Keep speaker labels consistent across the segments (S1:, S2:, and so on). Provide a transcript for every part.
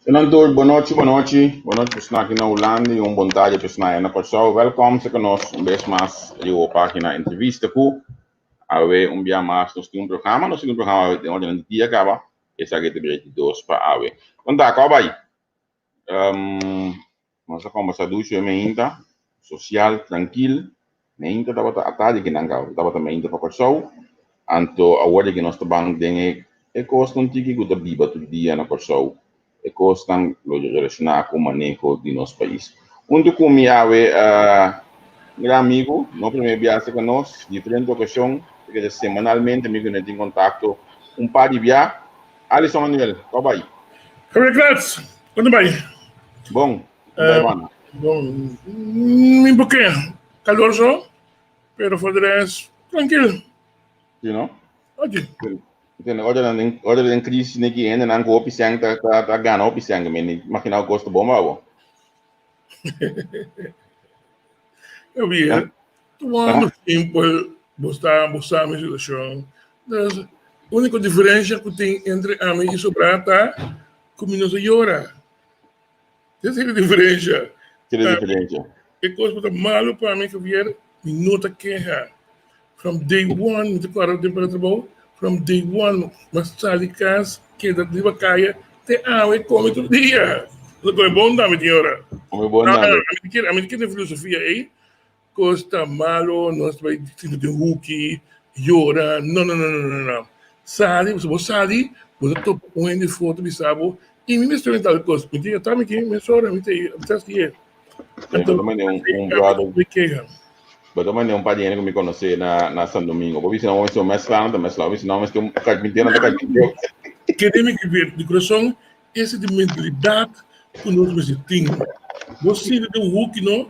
S1: Nan tur, bon nochi, bon nochi. Bon nochi personal aki na Hulanda i un bon tardi personal na Kòrsou. Wèlkòm serka nos un bes mas riba bo página Entrevista Ku. Awe un bia mas nos tin un programa, nos tin un programa awe den orden di dia kaba. Esaki ta bira di dos pa awe. Kon ta, kòw bai? Nos a kombersá dushi hoy meinta, sosial, trankil. Meinta tabata atardi ki nan kaba, tabata meinta pa Kòrsou. Anto awor di ki nos ta ban den e e kosnan tiki ku ta biba tur dia na Kòrsou, e kosnan lo relashoná ku maneho di nos pais. Huntu ku mi awe un gran amigu, no promé biaha serka nos, diferente okashon, ta keda semanalmente mi ku ne tin kontakto un par di bia. Alison Manuel, kòw bai?
S2: Javier Kratz, kon ta bai?
S1: Bon, kon ta bai banda?
S2: Bon, mi boke kalor so, pero for de rest trankil.
S1: Si no?
S2: Oke.
S1: Tene ora nan den ora den crisis ne ki hendenan ku hopi sèn ta ta ta gana hopi sèn, mi ni imagina ku kos ta bon pa bo.
S2: Javier, Tumando simpel, bo sta bo sa mi situashon. Dus, úniko diferensha ku tin entre ami i sobrá ta ku mi no ta yora. Esei ta e diferensha.
S1: Esei ta e diferensha.
S2: E kos ku ta malu pa mi, Javier, mi no ta keha. From day one, mi ta kòrda tempu na trabou, from day one mi a sali kas, keda riba kaya te awe kome tur dia. Mi ta kome bon tambe tin ora.
S1: Kome bon tambe.
S2: Ami ta kere e filosofia ei. Cos ta malo, nos ta bay sinta den hoeki, yora, no no no no no. Sali, pasobra bo sali, bo ta topa un hende for ta bisa bo, y mi mester tal cos, mi tin, ta mi tin mesora, mi ta mi ta haci'e.
S1: Anto, bo ta manda un brother, bo ta manda un par di hende cu mi conoce na na San Domingo, bo bisa nan bo mester un mezcla, nan ta mezcla, bo bisa nan bo mester un carpintero, nan ta carpintero.
S2: Kere mi ke di corazon, ese di mentalidad cu nos mester tin. Bo sinta den un hoeki no,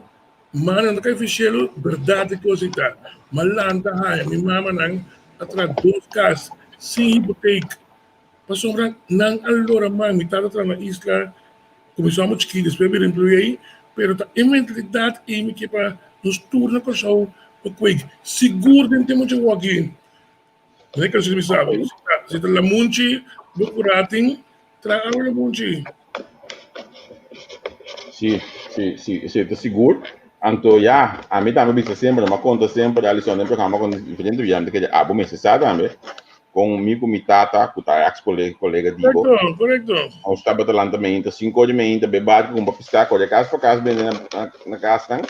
S2: Ma nan ta kai fi shelu, berdad e kos ei ta. Ma lanta haña mi mamanan a traha dos kas sin hipoteek. Pasobra nan a lora man. Mi tata traha na isla kuminsó amo chikí, despues a bira employé ei. Pero ta e mentalidat ei mi ke pa nos tur na Kòrsou pa kweek. Sigur den tempu djawoki. Mane kòrsou ta bisa bo, si ta lamunchi bo kuratin, Traha awa lamunchi.
S1: Sí, sí, sí, esei ta sigur. Anto ya, ami tambe bisa semper, mi a konta semper Alison den programa kon diferente bia, mi ta kere abo mester sa tambe, kon mi ku mi tata, ku ta ex kolega di bo,
S2: Korekto, korekto.
S1: nos tabata lanta meinta, sinku ora di meinta, be barku kumpra piská, kore kas pa kas bende na na kasnan.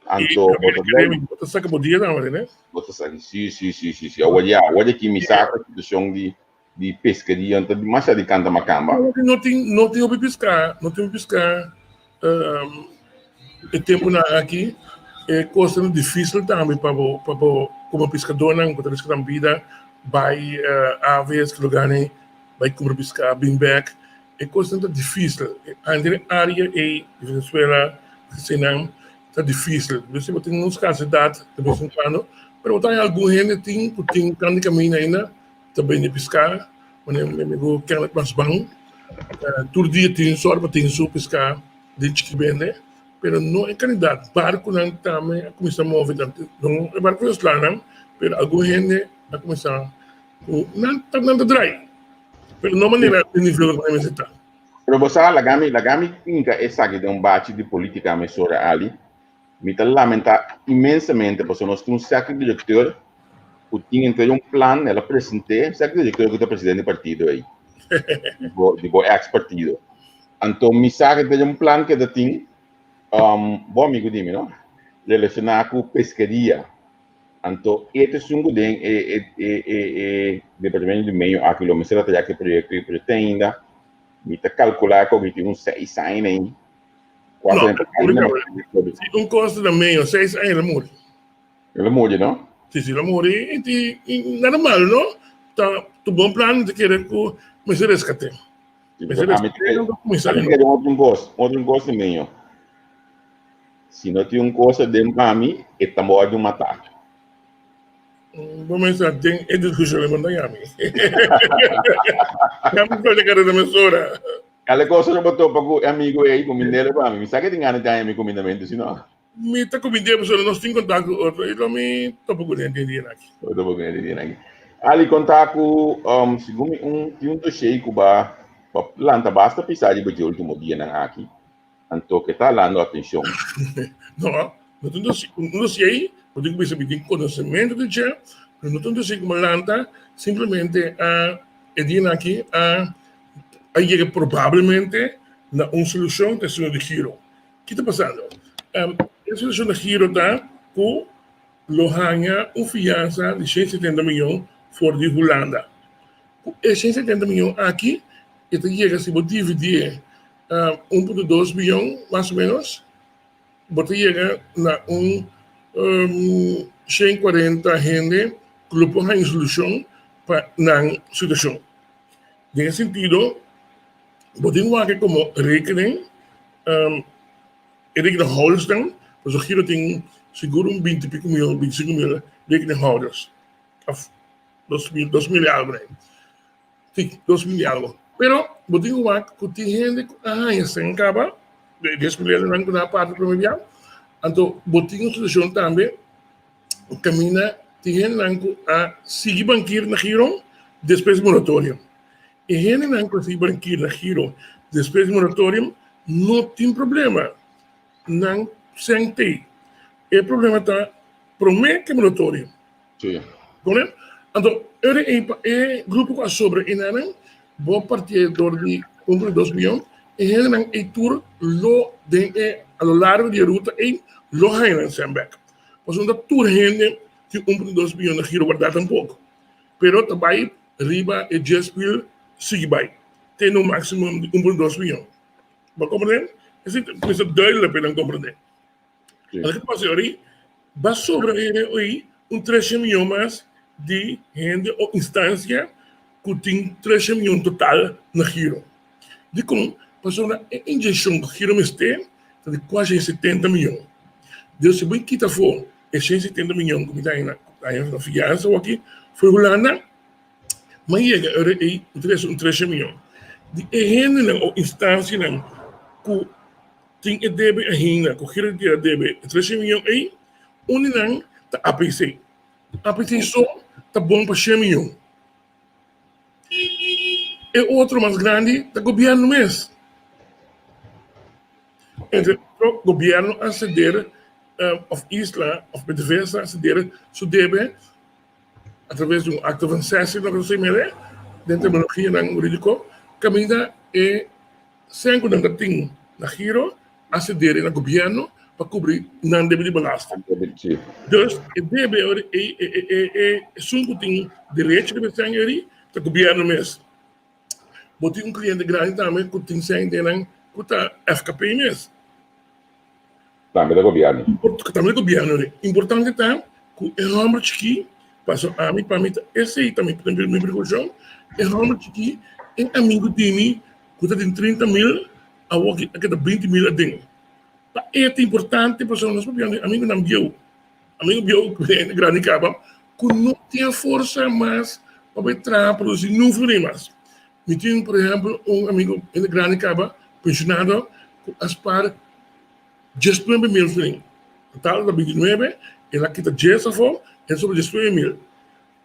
S1: Anto bo ta blei.
S2: Bo ta saka bo dia tambe, ne?
S1: Bo ta saka, sí, sí, sí, sí, sí. Awor ya, awor aki mi sa ku e situashon di di peskeria no ta demasiado di kanta makamba.
S2: No tin no tin hopi piská, no tin hopi piská e tempunan aki e kosnan difísil tambe pa bo pa bo komo piskadónan ku ta riska nan bida bai aves ki lugarnan bai kumpra piská bin bèk e kosnan ta difísil antes den área ei di Venezuela eseinan ta difísil si bo tin un skarsedat de bes en kuando pero bo ta haña algun hende tin ku tin kan di kaminda ainda. Ta bende piská, manera mi amigu Kenneth Masban, tur dia tin sòrt pa tin su piská den chiki bende, pero no e kantidat. Barkunan tambe a kuminsá move, no e barku venezolanan, pero algun hende a kuminsá ku nan ta nan ta drai, pero no manera e nivel ku nan mester ta.
S1: Pero bo sa, laga mi laga mi hinka esaki den un bachi di politica mesora Ali. Mi ta lamenta inmensamente pasobra nos tin un sèkter direkteur ku tin entre un plan, el a present'é, sèkter direkteur ku ta presidente di partido ei, di bo, di bo ex partido. Anto mi sa ku entre un plan ku e ta tin, bo amigu di mi no, relashoná ku peskeria. Anto e ta esun ku den e e e e e departamento di medio aki lo mester a traha ku e proyekto ei, pero te ainda mi ta kalkulá ku tin un seis aña ei.
S2: No, si un cosa na medio, seis aña el a muri.
S1: El a muri, no?
S2: Si, si, el a muri y ti, y nada malo, no? Ta tu bon plan te kere ku mester rescate.
S1: Mester rescate, no kuminsá de nobo. Otro un cos, otro un cos na medio. Si no tin un cosa den pa mi, e ta wordo matá.
S2: Bo mester den e discusion e manda yami. Yami falta cara na mesora.
S1: Kale cosa lo bo topa ku e amigo ei, kumind'é pa mi. Mi sa ke tin gana di haña mi kumindamentu, si no?
S2: Mi ta kumind'é pasobra nos tin kontakto ku otro i lo mi topa kuné den dianan aki.
S1: Lo topa kuné den dianan aki. Ali, konta ku, segun mi un, tin un doshé ku ba. Bo lanta basta pisá riba dje último dianan aki, anto ke ta halando atenshon.
S2: No, no ta un dosié ei, bo tin ku bisa mi tin konosementu di dje, pero no ta un dosié ku mi a lanta, simplemente a e dianan aki a a yega probablemente na un solushon ta esun di giro. Ki ta pasando? E solushon di giro ta ku lo haña un fiansa di 170 miyon for di Hulanda. Ku e 170 miyon aki e ta yega si bo dividié 1.2 biyon mas o menos, bo ta yega na un 140 hende ku lo por haña solushon pa nan situashon. Den e sentido, bo tin wak komo rekening e rekeninghouders-nan, pasobra Giro tin sigur un binti piko mil, bintisinku mil rekeninghouders, òf 2000, 2000 i algu por ahí. Sí, 2000 i algu. Pero bo tin ku wak ku tin hende ku a haña sen kaba, de dies mil hendenan ku nan a parti promé bia. Anto bo tin un situashon tambe kaminda tin hendenan ku a sigui bankir na Giro despues di moratorium. E hendenan ku a sigui bankir na Giro despues di moratorium no tin problema, nan sen tei. E problema ta promé ku e moratorium.
S1: Sí.
S2: Konen? Anto, ora ei pa e grupo ku a sobra enanan, bo partié dor di 1.2 mion, e hendenan ei tur lo den e a lo largo di e ruta ei lo haña nan sèn bèk. Pasobra no ta tur hende tin 1.2 mion na giro wardá tampoko. Pero ta bai riba e 10,000 sigui bai te na un máksimo di 1.2 mion. Bo a komprendé? Esei ta mester duidelijk pa nan komprendé. Anto ke pasa ori? Ba sobra hende oi un treshe mion mas di hende o instansia ku tin treshe mion total na giro. Dikon? Pasobra e inyekshon ku giro mester ta di kuasi 70 mion. Dus si bo kita afó e 170 mion ku mi ta haña na fiansa awor for Hulanda, ma yega ora ei un treshe mion. Di e hendenan o instansianan ku Tin e debe ainda ku Giro di Tera debe e 300 miyon ei, un di nan ta APC. APC so ta bon pa shen miyon. E otro mas grandi ta gobièrnu mes. Entre otro, gobièrnu a seder òf Isla òf PDVSA a seder su debe atraves di un akto van sessie, loke ta mira den terminologianan hurídiko, kaminda e Sèn ku nan ta tin na giro a sedere na gobièrnu pa kubri nan debe di belasting. Dus e debe ora ei e esun ku tin derecho riba e sèn eri ta gobièrnu mes. Bo tin un kliente grandi tambe ku tin sèn den nan ku ta FKP mes.
S1: Tambe ta gobièrnu.
S2: Tambe ta gobièrnu eri. Importante ta ku e hòmber chikí, paso ami pa mi ta esei ta mi preokupashon, e hòmber chikí e amigu di mi ku ta tin 30 mil awor ki a keda 20 mil aden. Pa e ta importante pasobra nos papia di amigunan bieu, amigu bieu ku hende grandi kaba ku no tin e forsa mas pa bai traha produsi niun florin mas. Mi tin por ehempel un amigu hende grandi kaba pensionado ku a spar 19 mil florin. Total ta 29, el a kita dies afo, el sobra 19 mil.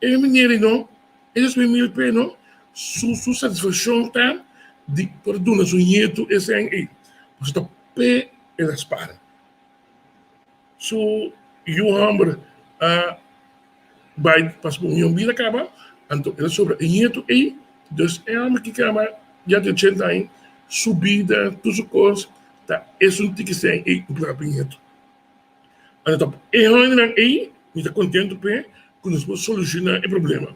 S2: E manera no, e 19 mil p'e no, su su satisfakshon ta di por duna su nietu e sèn ei, pasobra ta p'e el a spara. Su yu hòmber a bai pa su union bida kaba, anto el a sobra e nietu ei, dus e hòmber ki kaba ya di ochenta aña, su bida, tur su kos ta esun tiki sèn ei ku plaka p'e nietu. Anto e hendenan ei mi ta kontentu p'e ku nos por solushoná e problema.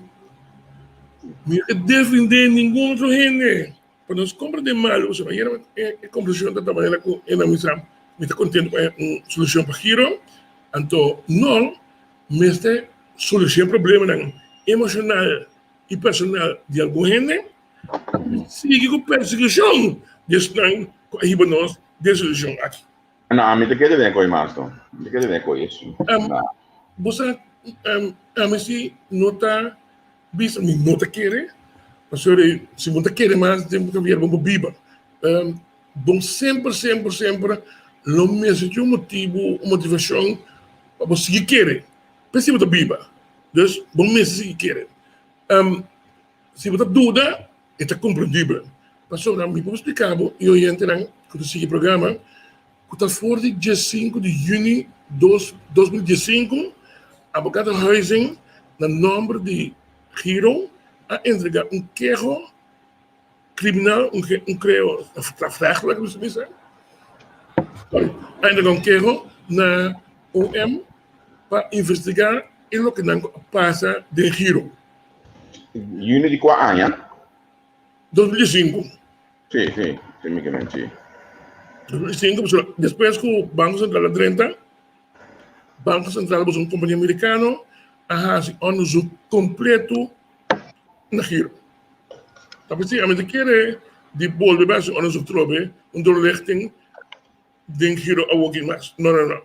S2: Mi no ta defendé ningun otro hende pa nos komprendé malu pasobra ayera e kombersashon ta ta manera ku e nan bisa mi ta kontentu pa un solushon pa giro anto no mester solushoná problemanan emoshonal i personal di algun hende sigui ku persekushon di esnan ku a hiba nos den solushon aki.
S1: No, ami ta kere den koe mas no. Mi ta kere den koe esun.
S2: Um, bo sa, um, ami si no ta bisa, mi no ta kere, pasobra si bo ta kere mas den bo ta bira bo biba. Um, bo semper, semper, semper lo mester tin un motibu, un motivashon pa bo sigui kere. P'esei bo ta biba. Dus, bo mester sigui kere. Um, si bo ta duda, e ta komprendibel. Pasobra mi por splika bo i oyentenan ku ta sigui programa ku ta for di diesinku di yüni 2015 abogado Huizing na nòmber di Giro a entrega un keho kriminal, un un kreo strafrechtelijk mi ta bisa, sorry, a entrega un keho na OM pa investigá e lokenan ku a pasa den Giro.
S1: Yüni di kua aña?
S2: 2005.
S1: Sí, sí, sí, mi kimen, sí.
S2: 2005, pasobra despues ku Banko Sentral a drenta, Banko Sentral boso un kompania merikano a hasi onderzoek kompleto na Giro. Ta p'esei ami ta kere di bolbe bai hasi onderzoek trobe, un doorlichting den Giro awoki mas. No, no, no.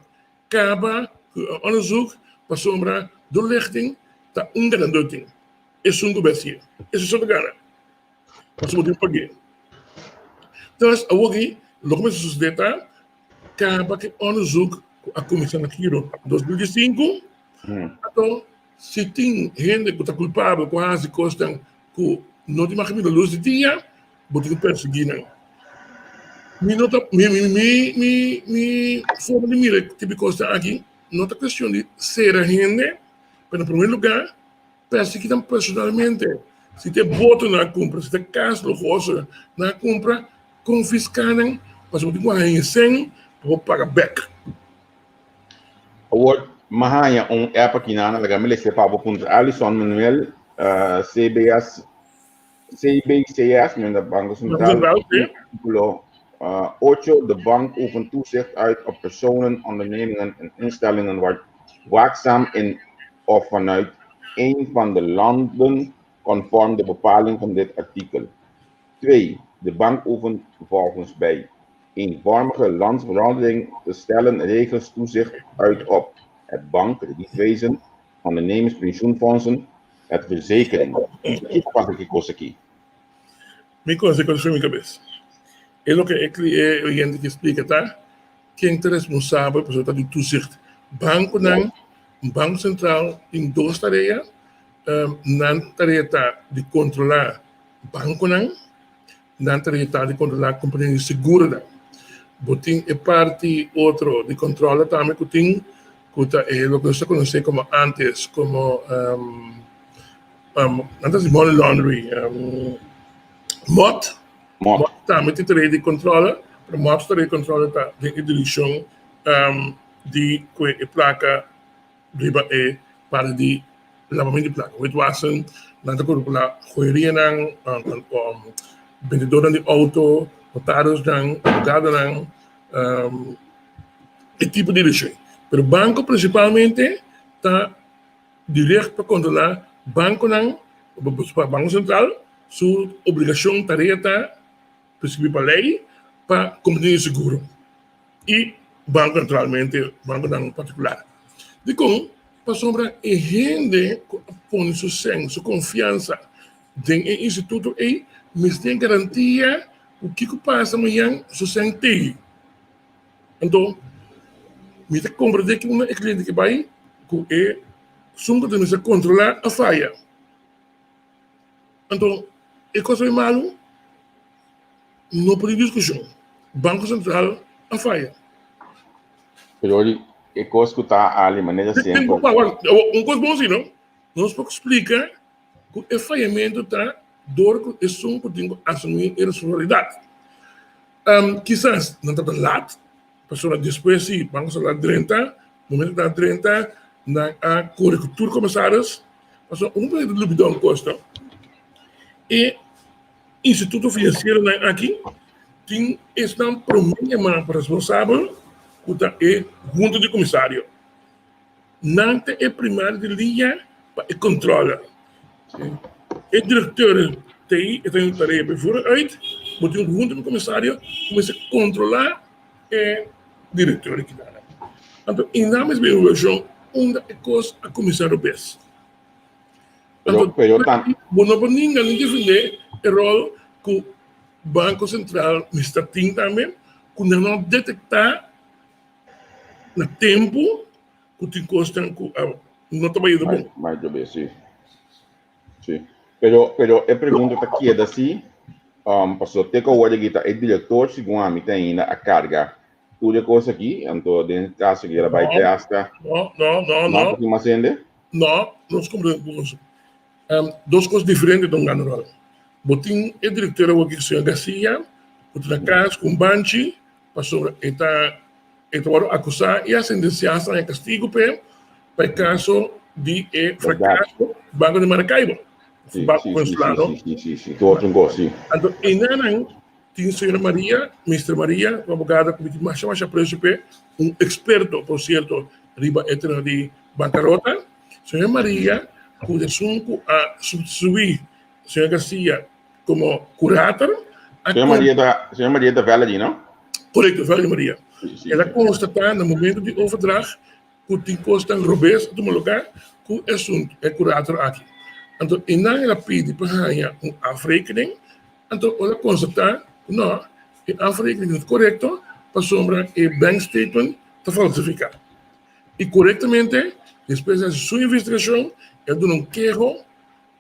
S2: Kaba ku e onderzoek pasobra doorlichting ta un ganadó tin. Esun ku bèstia. Esun so ta gana. Pasobra bo tin pag'é. Entonces, awoki loke mester sosodé ta kaba ku e onderzoek ku a kuminsá na Giro 2005. Anto, si tin hende ku ta kulpabel ku a hasi kosnan ku no tin mag mira lus di dia, bo tin ku persiguí nan. Mi no ta, mi, mi, mi, mi, mi forma di mira e tipo di kosnan aki no ta kuestion di sera hende, pero na primer lugá Persiguí nan personalmente. Si ta e boto nan a kumpra, si ta e kas luhoso nan a kumpra, konfiská nan pasobra bo tin ku haña sèn pa bo paga bèk.
S1: Awor, mi a haña un app aki nan, laga mi lesa pa bo puntra Alison Manuel, CBS, CBCS, men da Banko Sentral, artíkulo 8, De bank oefent toezicht uit op personen, ondernemingen en instellingen waar waakzaam in of vanuit een van de landen conform de bepaling van dit artikel. 2. De bank oefent volgens bij eenvormige landsverordening te stellen regels toezicht uit op het bank, kredietwezen, ondernemerspensioenfondsen, het verzekering. Kiko pasa ki kos aki?
S2: Mi kos e mi kabes. E loke e e oyente ke splika ta ken ta responsabel pasobra ta di toezicht. Bankonan, Banko Sentral tin dos tarea. Nan tarea ta di kontrolá bankonan, nan tarea ta di kontrolá kompania di seguronan. Bo tin e parti otro di kontrole tambe ku tin ku ta e loke nos ta konosé komo antes komo nan ta hasi money laundering, mòt. Mòt tambe tin tarea di kontrole, pero mòt su tarea di kontrole ta den e direkshon di kue e plaka riba e parti di lavamento di plaka, witwassen, nan ta kontrolá joyerianan, bendedornan di outo, notariosnan, abogadonan, e tipo di direkshon. Pero banko prinsipalmente ta direct pa kontrolá bankonan, Banko Sentral su obligashon, tarea ta preskribí pa lei pa kompania di seguro i banko naturalmente, bankonan partikular. Dikon? Pasobra e hende ku a pone su sèn, su konfiansa den e instituto ei mester garantia ku kiko pasa mañan su sèn t'ei. Anto mi ta komprendé ki unda e kliente ke bai ku e sun ku ta mester kontrolá a faya. Anto e kos bai malu no por tin diskushon. Banko Sentral a faya.
S1: Pero e kos ku ta ali manera semper.
S2: Un kos bon si no, nos por splika ku e fayamentu ta dor ku esun ku tin ku asumí e responsabilidat. Kisas nan tabata lat, pasobra despues si Banko Sentral a drenta, momento ku nan a drenta nan a kore ku tur komisaris, pasobra un ta lubidá un kos no, e instituto finansieronan aki tin esnan promé yamá pa responsabel ku ta e hunta di komisario. Nan ta e primario di liña pa e controla. E directeur ta ei, e ta un tarea pa e voer uit, bo tin un hunta di comisario cu mester controla e directeur di kidana. Anto i nan mes bin un version unda e cos a cuminsa robes. Anto bo no por ninga ni defende e rol cu Banco Central mester tin tambe cu nan no detecta na tempu ku tin kosnan ku no ta bayendo bon.
S1: Mai jobe, si. Si. Pero, pero e pregunta ta keda si. Um, paso te ku awor aki ta e direktor segun ami ta ainda a karga tur e kos aki, anto den kaso ki el a bai te hasta
S2: No, no, no,
S1: no
S2: no.
S1: tin mas hende.
S2: No, nos komprende un kos. Um, dos kos diferente ta hungando ròl. Bo tin e direktor awor aki, señor Garcia, ku ta na kas ku un banchi, pasobra e ta e ta wòrdu akusá i a sentensiá hasta haña kastigu p'e pa e kaso di e frakaso Banco di Maracaibo.
S1: Sí,
S2: Banco
S1: sí, sí,
S2: Venezolano.
S1: sí, sí, sí, sí. Tur otro kos, sí.
S2: Anto enanan tin señora Maria, Mister Maria, un abogado ku mi tin masha masha aprecio p'e, un eksperto por sierto riba e tereno di bankarota. Señora Maria ku esun ku a substituí señor Garcia komo kurator a
S1: Señora Maria ta, señora Maria ta Valerie, no?
S2: Korekto, Valerie Maria.
S1: Sí, sí,
S2: El a
S1: sí.
S2: konstatá na momento di overdracht ku tin kosnan robes a tuma lugá ku esun e kurator aki. Anto einan el a pidi pa haña un afrekening, anto ora a konstatá ku nò, e afrekening no ta korekto pasobra e bank statement ta falsifiká. I korektamente despues di hasi su investigashon el a duna un keho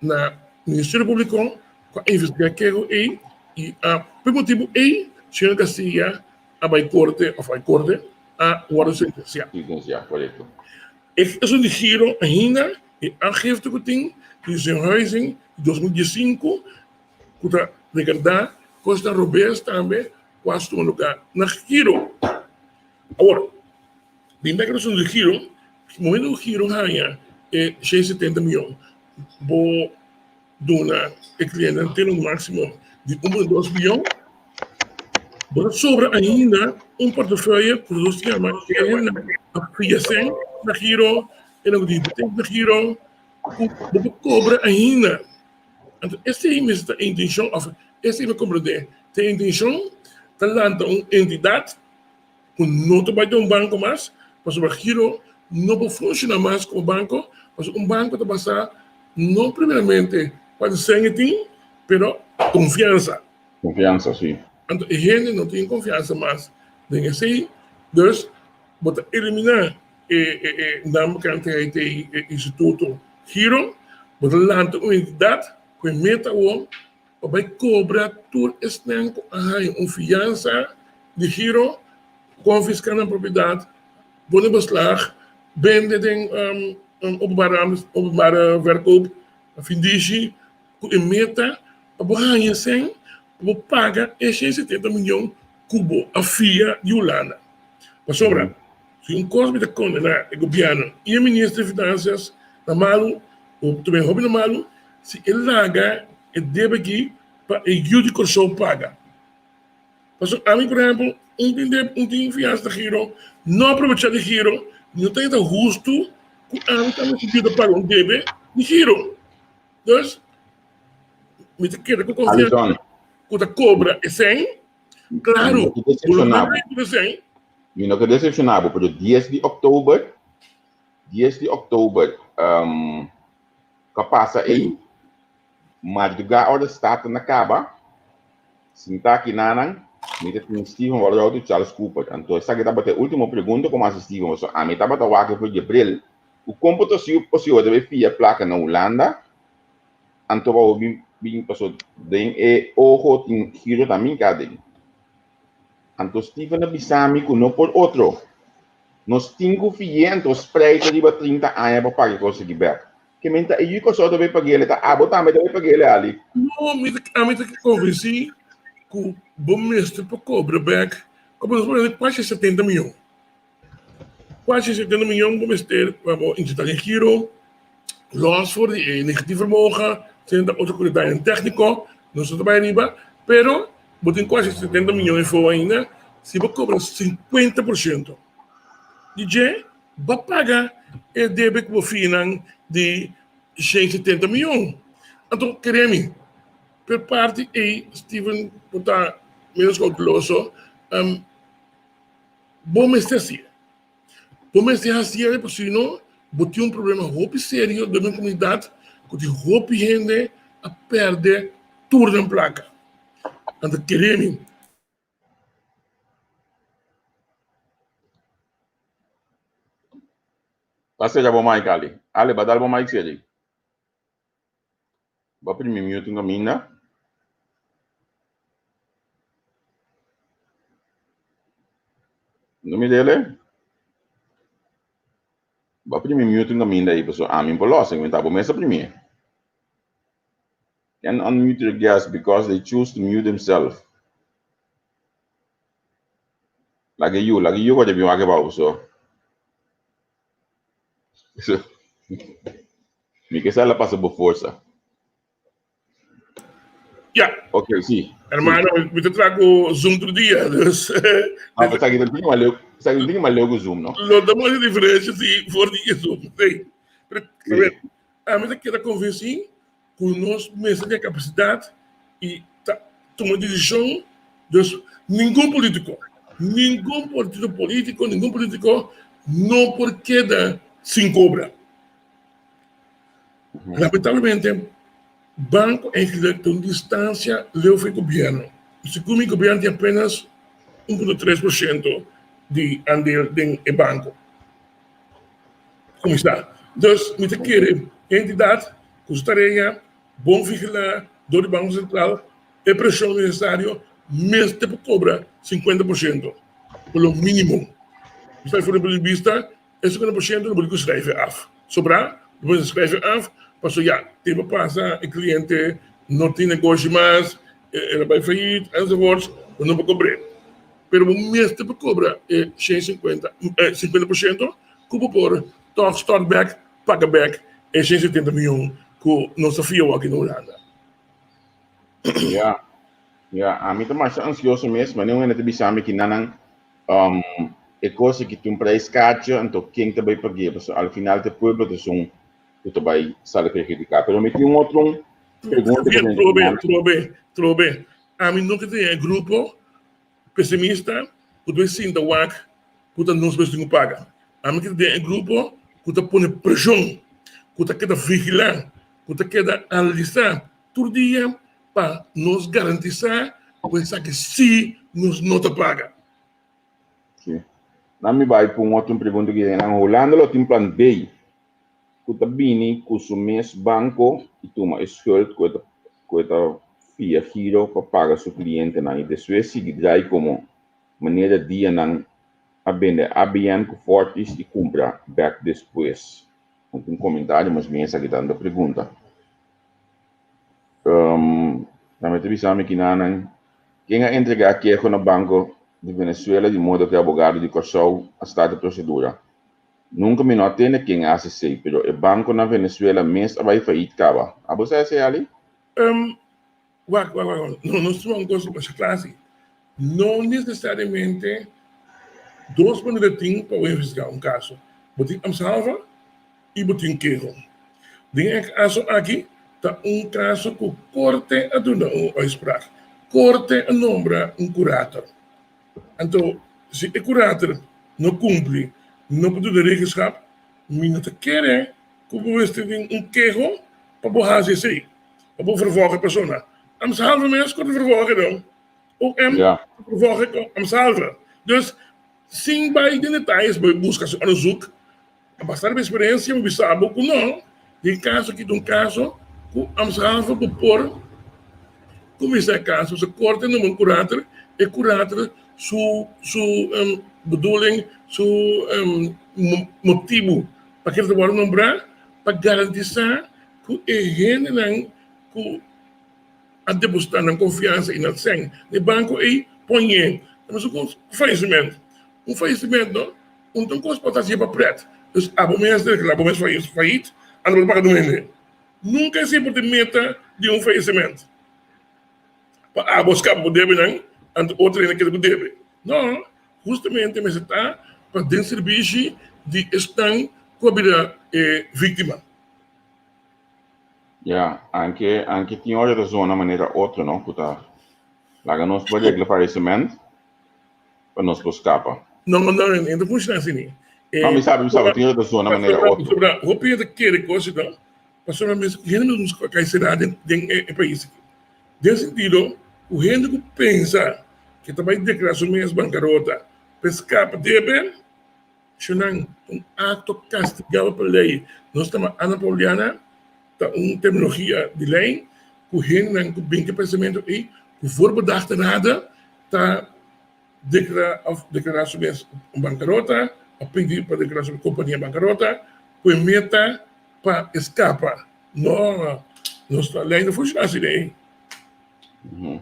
S2: na Ministerio Públiko ku a investigá e keho ei i a pa e motibu ei señor Garcia a bai korte òf bai korte a wòrdu sentensiá.
S1: Sentensiá, korekto.
S2: E esun di giro ainda e aangifte ku tin di señor Huizing di 2015 ku ta regardá kosnan robes tambe ku a tuma lugá na giro. Awor, bin bek na esun di giro, momento ku giro haña e 170 mion bo duna e klientenan te un máksimo di 1.2 bion, bo ta sobra ainda un portefeuille ku nos ta yama e hendenan a fia sèn na giro, e nan ku tin hipotek na giro, ku bo por kobra ainda. Anto esei mester ta e intenshon òf esei mi a komprendé ta e intenshon ta lanta un entidat ku no ta bai den un banko mas, pasobra Giro no por funshoná mas komo banko, pasobra un banko ta basá no primeramente kuantu sèn e tin, pero konfiansa.
S1: Konfiansa, sí.
S2: Anto e hende no tin konfiansa mas den esei, dus bo ta eliminá e e nan kantidad di e instituto Giro, bo ta lanta un entidat ku e meta awor pa bai kobra tur esnan ku a haña un fiansa di giro, konfiská nan propiedat, pone beslag, bende den openbare verkoop, findishi, ku e meta pa bo haña sèn pa bo paga e 170 miyon ku bo a fia di Hulanda. Pasobra si un kos mi ta kondená e gobièrnu i e minister di finansias na malu, o tambe hopi na malu, si e laga e debe aki pa e yu di Kòrsou paga. Pasobra ami por ehèmpel un tin debe, un tin fiansa na Giro, no a probechá di Giro, no ta ta hustu ku ami tambe su yuda paga un debe di Giro. Dus mi ta keda ku konfiansa ku ta kobra e sèn, klaro, bo no ta kobra e sèn.
S1: Mi no ke desepshoná bo, pero dies di òktober, dies di òktober, Ka pasa ei, mardugá ora Staten a kaba, sintá aki nanan, mi ta tin Steven Walroud i Charles Cooper. Anto esaki tabata e último pregunta ku mi hasi Steven, pasobra ami tabata wak for dje bril ku kon por ta posibel ta bai fia plaka na Hulanda, anto pa bo bin bin pasobra den e oho tin giro ta minka aden. Anto Steven a bisa mi ku no por otro. Nos tin ku fi'é anto spreid riba 30 aña pa paga e kos aki bèk. Ke men ta e yu Kòrsou ta bai pag'é, ta abo tambe ta bai pag'é, Ali.
S2: No, mi ta, ami ta konvensí ku bo mester por kobra bèk, komo nos por hende kuasi 70 mion. Kuasi 70 mion bo mester pa bo insertá den giro, lòs for di e negatief vermogen, esei ta otro ku detayenan tékniko, nos no ta bai ariba, pero Bo tin kuasi 70 miyon efo ainda, si bo kobra 50% di dje, bo paga e debe ku bo finan di 170 miyon. Anto kere mi, per parti ei Steven bo ta menos kouteloso, bo mester hasié. Bo mester hasié pasobra bo tin un problema hopi serio den bo komunidat ku tin hopi hende a pèrdè tur nan plaka. Nan ta kere mi.
S1: Ba sera bo mic Ali. Ali ba dal bo mic seri. Ba primi mute un caminda. No mirele? Bo a primi mute un caminda ahí, paso ami por los, mi ta bo mes a primi. Can unmute your guest because they choose to mute themselves. Laga yu, laga yu kote bin wak bou so. So, mi ke sa la pasa bo forsa.
S2: Ja.
S1: Ok, sí.
S2: Hermano, mi te trago Zoom tur dia, dus.
S1: Ah, pero esaki tin mas leu, esaki tin mas leu ku Zoom, no?
S2: Lo ta mas diferencia si for di Zoom, sí. Pero, a ver, a mi ta keda convencí ku nos mester tin e capacidad y ta tuma decision, dus ningun politico, ningun partido politico, ningun politico no por keda sin cobra. Lamentablemente, banco eigenlijk ta un distancia leu for e gobierno. Segun mi, gobierno tin apenas 1.3% di andeel den e banco. Cuminsa. Dus mi ta kere e entidad cu su tarea bon vigila door di Banco Central e presion necesario mester por cobra 50% por lo minimo. Mi ta for di punto di bista E 50% lo bo tin ku schrijven af. Sobrá lo bo schrijven af pasobra ya tempu pasa e kliente no tin negoshi mas, el a bai fayit enzovoorts, bo no por kobr'é. Pero bo mester por kobra e 150, 50% ku bo por tòg stòrt bèk, paga bèk e 170 mion ku nos a fia awor aki na Hulanda.
S1: Ya, ya, ami ta masha ansioso mes, ma niun hende ta bisa mi kinanan E kos aki tin un prijs kacho, anto ken ta bai pag'é? Pasobra al final ta e pueblo ta esun ku ta bai sali perhudiká. Pero mi tin un otro pregunta ku
S2: ta Trobe, trobe, trobe. Ami no ke tin e grupo pesimista ku ta bai sinta wak ku ta nos mes tin ku paga. Ami ke ta den e grupo ku ta pone preshon, ku ta keda vigilá, ku ta keda analisá tur dia pa nos garantisá ku esaki sí nos no ta paga.
S1: Sí. Nan mi bai pun otro pregunta ki nan Hulanda lo tin plan B ku ta bini ku su mes banko i tuma e schuld ku e ta ku e ta fia giro pa paga su klientenan i despues sigui drai komo manera dia nan a bende ABN ku Fortis i kumpra bek despues. No tin komentario mas bien esaki ta anda pregunta. Um, nan mi ta bisa mi kinanan Ken a entregá keho na Banco di Venezuela di modo ku e abogado di Kòrsou a start e prosedura? Nunka mi no a tende ken a hasi esei, pero e banko na Venezuela mes a bai fayit kaba. Abo sa esei, Ali?
S2: Um, wak, wak, wak, no, nos tuma un kos masha kla asi. No nesesariamente dos manera tin pa bo investigá un kaso. Bo tin amsalva i bo tin keho. Den e kaso aki ta un kaso ku korte a duna un uitspraak. Korte a nombra un kurator. Anto si e kurator no kumpli, no por duna regenschap, mi no ta kere ku bo mester tin un keho pa bo hasi esei, pa bo vervolg e persona. Ambtshalve mes korte vervolg e don. OM vervolg e ambtshalve. Dus sin bai den detayes bo buska su onderzoek. A basa riba experiencia mi bisa bo cu no, den caso aki ta un caso cu ambtshalve bo por cuminsa e caso, pasobra corte nombra un curator, e curator su su bedoeling, su motibo pa keda ta worde nombra pa garantisa cu e hendenan cu a deposita nan confiansa y nan cen na e banco ey poñe. Ta mester cu un falleciment, un falleciment no. Un ta un kos por ta hasié pa pret. Dus abo mes ta deklará bo mes fayit, anto bo ta paga duende. Nunka esei por ta e meta di un fayesiment, pa abo skapa bo debenan, anto otro hende keda ku debe. No, hustamente mester ta pa den sirbishi di esnan ku a bira e víktima.
S1: Ya, anke anke tin ora ta zona manera otro, no, ku ta laga nos por regla fayesiment. pa nos por skapa.
S2: No, no, no, no ta funciona así ni.
S1: No, mi sabi, mi sabi, tin ta zona manera otro.
S2: Pasobra hopi hende ta kere cos así, no? Pasobra mes hende mes a kai será den e pais aki. Den sentido ku hende ku pensa ke ta bai deklará su mes bankarota pa e skapa debe, Shonnan, un akto kastigabel pa lei. Nos ta ma Ana Pauliana ta un terminologia di lei ku hendenan ku bin ku e pensamentu ei ku voorbedachte rade ta. deklará òf deklará su mes bankarota, a pidi pa deklará su kompania bankarota ku e meta pa e skapa. No, nos ta lei no funshoná asina ei.
S1: Mi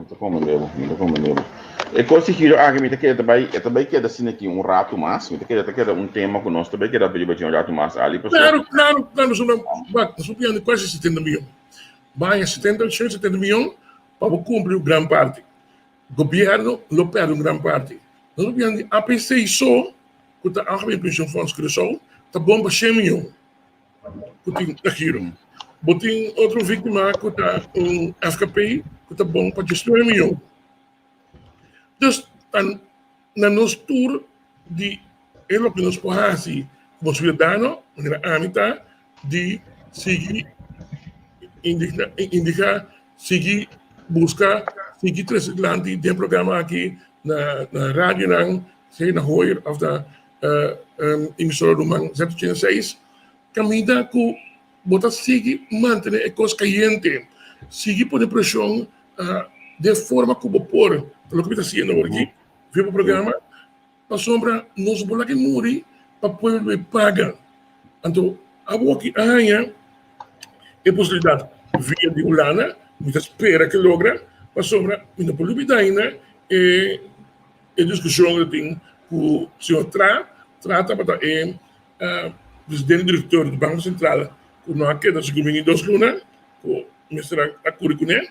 S1: ta komprendé bo, mi ta komprendé bo. E kos di giro aki mi ta kere ta bai, e ta bai keda asina aki un ratu mas. Mi ta kere ta keda un tema ku nos ta bai keda riba dje un ratu mas, Ali, pasobra.
S2: Claro, claro, claro, pasobra wak, nos por piende kuasi 70 miyon. Baña 70, 170 miyon pa bo kumpli un gran parti. Gobierno lo perde un gran parti. Nos por piende APC so, ku ta Algemeen Pensioenfonds Curaçao, ta bon pa 100 miyon. Ku tin ta giro. Bo tin otro víktima ku ta un FKP ku ta bon pa 19 miyon. Dus ta na nos tur di e loke nos por hasi komo siudadano, manera ami ta, di sigui indigna, indiká, sigui buska, sigui trese dilanti den programa aki na na radionan, sea na Hoyer òf na emisora Ruman 186, kaminda ku bo ta sigui mantené e kos kayente, sigui pone preshon den forma ku bo por, ta loke mi ta hasiendo awor aki via bo programa, pasobra nos bo laga muri pa pueblo bai paga. Anto abo aki a haña e posibilidat via di Hulanda, mi ta spera ke logra, pasobra mi no por lubida ainda e E diskushon ku tin ku señor Tra, Tra tabata e presidente direktor di Banko Sentral ku no a keda sigur mi ni dos luna ku mester a kuri kuné,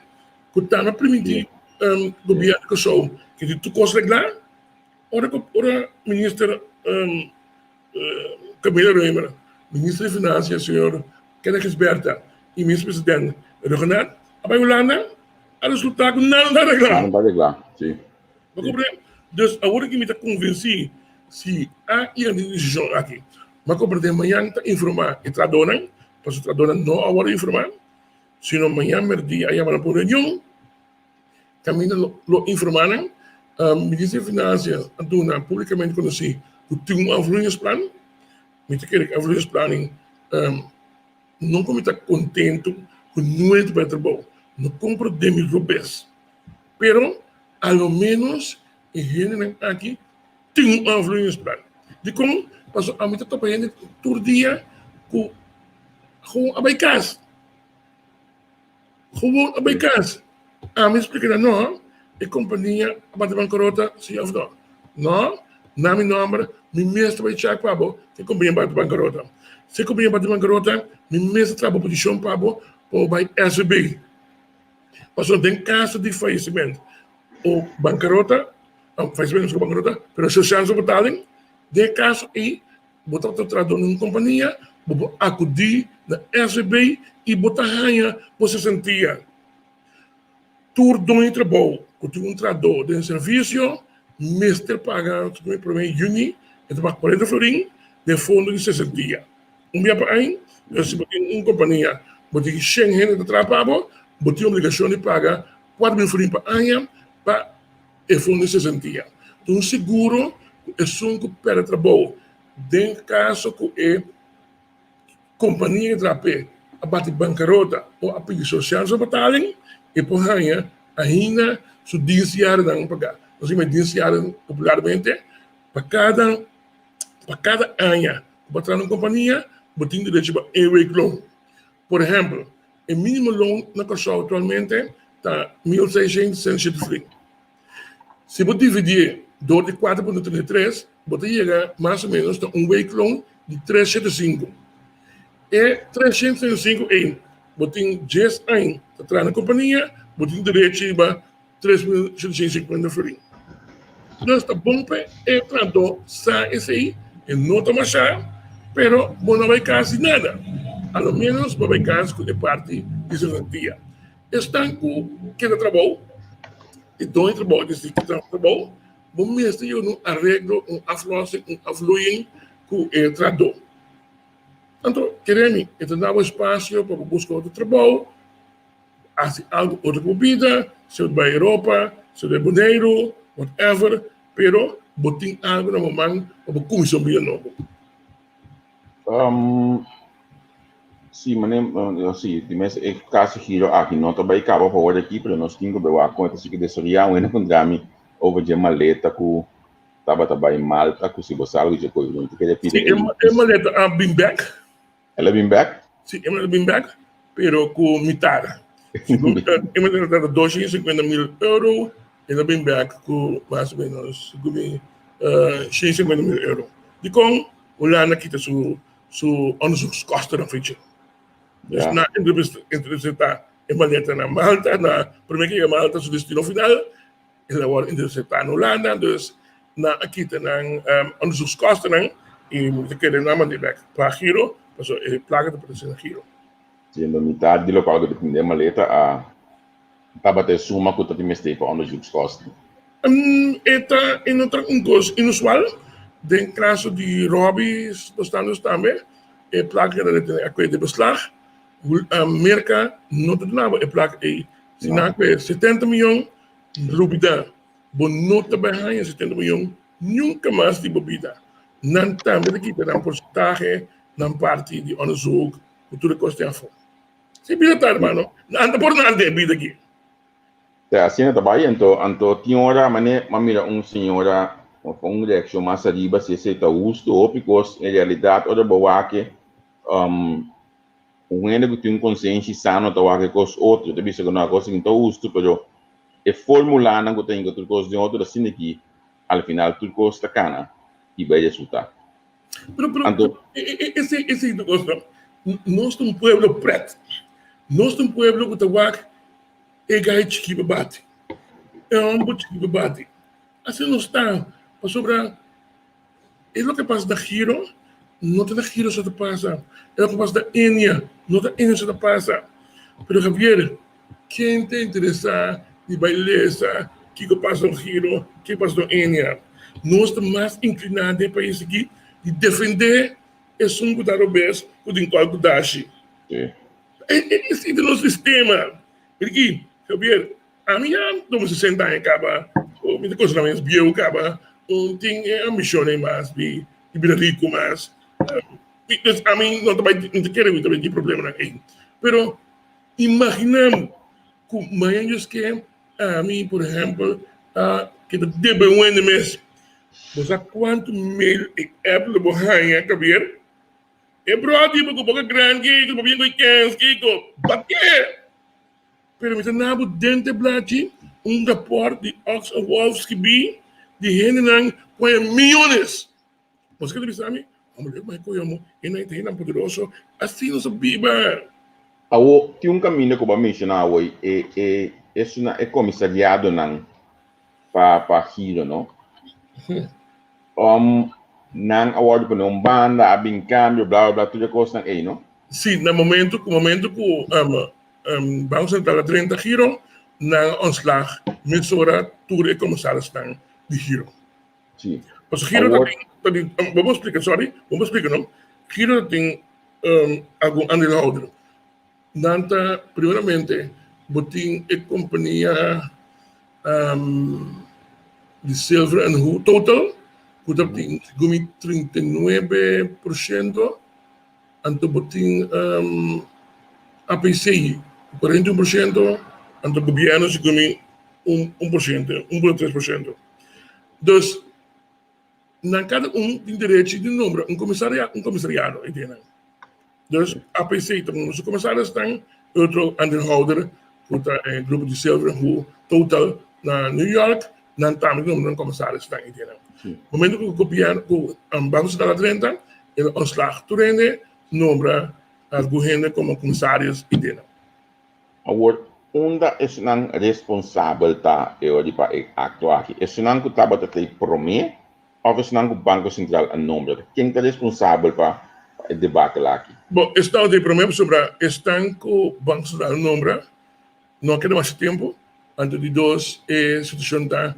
S2: ku tambe a primintí gobièrnu di Kòrsou ke tin tur kos reglá. Ora ku ora minister Camila Römer, minister di Finansia señor Kenneth Gisberta i minister president Rhuggenaath a bai Hulanda a resultá ku nada no ta reglá.
S1: Nada no ta reglá, si.
S2: Bo comprende? Dus awor aki mi ta convenci si a yega di decision aki, mi a comprende mañan ta informa e trahadornan, pasobra trahadornan no a worde informa, sino mañan merdia a yama nan pa un reunion, caminda lo informa nan. Minister di Financia a duna publicamente conoci cu tin un afvloeiingsplan, mi ta kere cu e afvloeiingsplan No ku mi ta kontentu ku nuen ta bai trabou, no komprondé mi robes, pero a lo ménos e hendenan aki tin un afvloeiingsplan. Dikon? Pasobra ami ta topa hende tur dia ku gewoon a bai kas. Gewoon a bai kas. Ami splika nan, no, e kompania a bati bankarota, si òf no? No, na mi nòmber, mi mes ta bai chèk pa bo si e kompania bati bankarota. Si e kompania bati bankarota, mi mes ta traha bo petishon pa bo pa bo bai SVB. Pasobra den kaso di fayesimentu o bankarota, fayesimentu no ta bankarota, pero sociale betaling, den e kaso ei Bo ta trahadó na un kompania, bo por akudí na SVB i bo ta haña bo sesentia. Tur doño di trabou ku tin un trahadó den servisio mester paga e promé yüni e ta paga 40 florin den fondo di sesentia. Un bia pa aña, pero si bo tin un kompania bo tin shen hende ta traha pa bo, bo tin obligashon di paga 4000 florin pa aña pa E fondo di sesentia ta un seguro ku esun ku pèrdè trabou den kaso ku e kompania di traha p'e a bati bankarota o a pidi socialsbetaling, e por haña ainda su dienstjarennan pagá. Nos yama e dienstjaren popularmente pa kada pa kada aña ku bo a traha na un kompania bo tin derecho pa één week loon. Por ehèmpel, e mínimo loon na Kòrsou aktualmente ta 1667 florin. Si bo dividié dor di 4.33, bo ta yega mas o ménos na un weekloon di 375. E 375 ei, bo tin dies aña ta traha na kompania, bo tin derecho riba 3750 florin. Dus ta bon pa e trahadó sa esei, e no ta mashá, pero bo no bai kas di nada. A lo ménos bo bai kas ku e parti di servantia. Esnan ku keda trabou, e doño di trabou a disidí kita trabou, bo mester yega na un areglo, un aflossing, un afvloeiing ku e trahadó. Anto, kere mi, e ta da bo espasio pa bo buska otro trabou. Hasi algo otro ku bo bida, si bo ta bai Europa, si bo ta bai Boneiru, whatever, pero bo tin algo na bo man pa bo kuminsá un bida nobo.
S1: Um, si, mane, si, di mes e kaso giro aki no ta bai kaba pa ora aki, pero nos tin ku bai wak kon e ta sigui desaroyá. Un hende puntra mi. over dje maleta ku tabata bai Malta ku si bo sa algu dje koe mi ta kere
S2: Si
S1: pidi
S2: e e maleta a bin bek.
S1: El a bin bek?
S2: Si e maleta a bin bek pero ku mitar. Segun e maleta tabata 250 mil euro, el a bin bek ku mas o menos segun mi 150 mil euro. Dikon Hulanda kita su onderzoekskosten fichi? Dus na intercepta e maleta na Malta, na prome ke Malta su destino final, el a wòrdu interceptá na Hulanda, dus nan a kita nan onderzoekskostennan i mi ta kere nan mand'é bèk pa Giro, pasobra e plaka ta pertenesé na Giro.
S1: Siendo mitar di lokual ku ta tin den maleta a tabata e suma ku ta tin mester pa onderzoekskosten.
S2: E ta e no ta un kos inusual, den kaso di Robbie Dos Santos tambe e plaka keda detené a kue di beslag. Merka no ta duna bo e plaka ei. Si nan a kue 70 miyon, lubida, bo no ta bai haña 70 miyon nunka mas di bo bida. Nan tambe ta kita nan porsentahe, nan parti di onderzoek, ku tur e kos den afó. Si bida ta, hermano, nan ta por nan den e bida aki.
S1: Te asina ta bai anto anto tin ora mane m'a mira un señora of un reaccion mas ariba si esey ta husto hopi cos en realidad ora bo wak um un hende cu tin un consenshi sano ta wak e cos otro ta bisa cu no a cos aki no ta husto pero e formulanan cu ta hinca tur cos den otro asina aki al final tur cos ta cana y bay resulta.
S2: Pero pero
S1: Anto
S2: esey esey ta cos no nos ta un pueblo pret nos ta un pueblo cu ta wak E gai chikí pa bati, e hòmber chikí pa bati. Asina nos ta, pasobra e loke pasa na Giro no ta na Giro so ta pasa, e loke pasa na Enia no ta Enia so ta pasa. Pero Javier, ken ta interesá di bai lesa kiko pasa na Giro, kiko pasa na Enia? Nos ta mas inkliná den e pais aki di defendé esun ku ta robes ku tin kòl ku dashi. Esei ta nos sistema. Ricky, Javier, ami ya tuma 60 aña kaba, mi ta konsiderá mi mes bieu kaba, no tin e ambishon ei mas di bira riku mas. Dus ami no ta bai, no ta kere mi ta bai tin problemanan ei. Pero imaginá bo ku mañana Dios ke ami, por ehèmpel, a keda debe un hende mes. Bo sa kuantu mail i app lo bo haña, Javier? E bròder bo ku boka gran kiko, bo bien ku e kens kiko, batié! Pero mi ta na bo den te blachi un rapòrt di Ox and Wolf skibí di hendenan ku haña miyones. Bo sa ke ta bisa mi? Hombre, lek mai koyo mo, e nan ta hendenan poderoso, asina nos a biba.
S1: Awo, tin un kaminda ku bo a menshoná awor, e e esunnan e komisariadonan pa pa giro, no? Nan a wòrdu pone un banda, a bin kambio, bla bla bla, tur e kosnan ei, no?
S2: Sí, na momento ku momento ku Banko Sentral a drenta Giro, nan a ontslag mesora tur e komisarisnan di Giro.
S1: Sí.
S2: Pasobra Giro ta tin, ta tin, bo por splika, sorry, bo por splika, no? Giro ta tin algun aandeelhouder. Nan ta, primeramente, bo tin e kompania di Silver and Hu Total, ku ta tin segun mi 39%, anto bo tin APC ku 41%, anto gobièrnu segun mi 1%, 1.3%. Dus, nan kada un tin derechi di nombra un komisaria, un komisariado, e den nan. Dus APC ta un su komisarisnan, e otro aandeelhouder ku ta e grupo di Silver Hu Total na New York, nan tambe ta nombra un komisarisnan, e den nan. Momento ku gobièrnu, ku Banko Sentral a drenta, el a ontslag tur hende, nombra algun hende komo komisaris, e den nan.
S1: Awor, unda esnan responsabel ta e ora di pa e akto aki? Esnan ku tabata ta e promé òf esnan ku Banko Sentral a nombra? Ken ta responsabel pa e debakel aki?
S2: Bon, esnan ku ta e promé pasobra esnan ku Banko Sentral a nombra no a keda masha tempu. Anto di dos, e situashon ta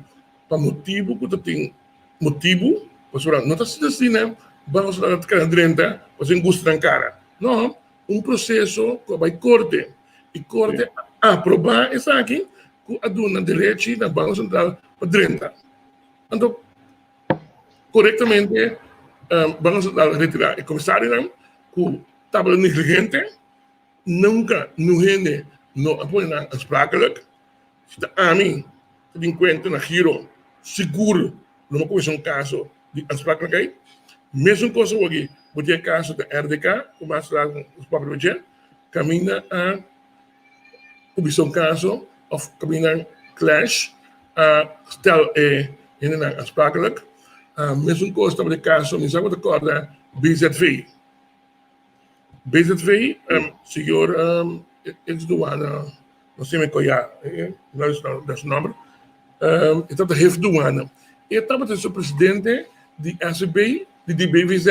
S2: pa motibu ku ta tin motibu, pasobra no ta asina asina Banko Sentral ta keda drenta pasobra e gusta nan kara. No, un proseso ku a bai korte i korte a aprobá esaki ku a duna derechi na Banko Sentral pa drenta. Anto korektamente Banko Sentral a retirá e komisarionan ku tabata negligente, nunka niun hende no a pone nan aansprakelijk. Si ta ami ta bin kuenta na giro. Sigur lo no kuminsá un kaso di aansprakelijkheid. Mesun kos awoki bo tin e kaso di RDK ku mas laat nos papia riba dje, kaminda a kuminsá un kaso òf kaminda Clash a stel e hendenan aansprakelijk. Mesun kos tabata e kaso, mi sa ku ta kòrda BZV. BZV, señor ex douane, no sé me koya, no su nomber, e tabata hef douane. E tabata su presidente di SB, di BVZ,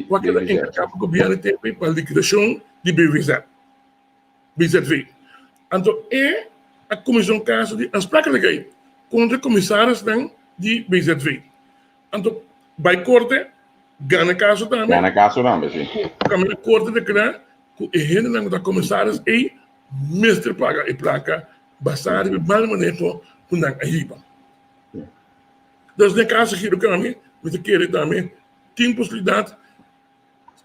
S2: ku a keda enkargá pa gobièrnu tempu pa likidashon di BVZ, BZV. Anto e a kuminsá un kaso di aansprakelijkheid kontra e komisarisnan di BZV. Anto bai korte, gana kaso tambe.
S1: Gana kaso tambe, si.
S2: Kaminda korte ta krea ku e hendenan ku ta komisaris ei mester paga e plaka basá riba e mal maneho ku nan a hiba. Dus den kaso aki loke ami mi ta kere tambe tin posibilidat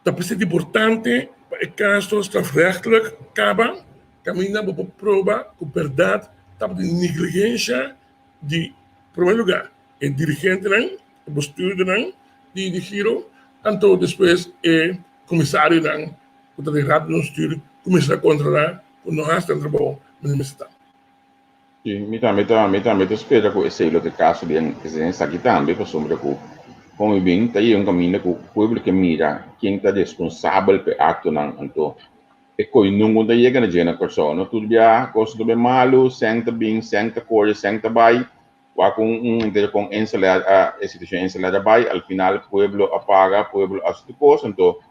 S2: ta presente importante pa e kaso strafrechtelijk kaba kaminda bo por proba ku bèrdat tabatin negligensha di promé lugá e dirigentenan, e bestuurdernan di di Giro, anto despues e komisarionan ku ta den Raad van Bestuur kuminsá kontrolá ku no hasi nan trabou manera mester ta.
S1: Sí, mi tambe ta, mi tambe ta spera ku esei lo ta e kaso den esaki tambe, pasobra ku kon mi bin ta yega un kaminda ku pueblo ke mira ken ta responsabel pa e aktonan, anto e koi nungu ta yega na dje na Kòrsou, no? Tur bia kos ta bin malu, sèn ta bin, sèn ta kore, sèn ta bai, Wak un un henter kon Inselair a e situashon Inselair a bai, al final pueblo a paga, pueblo a hasi tur kos, anto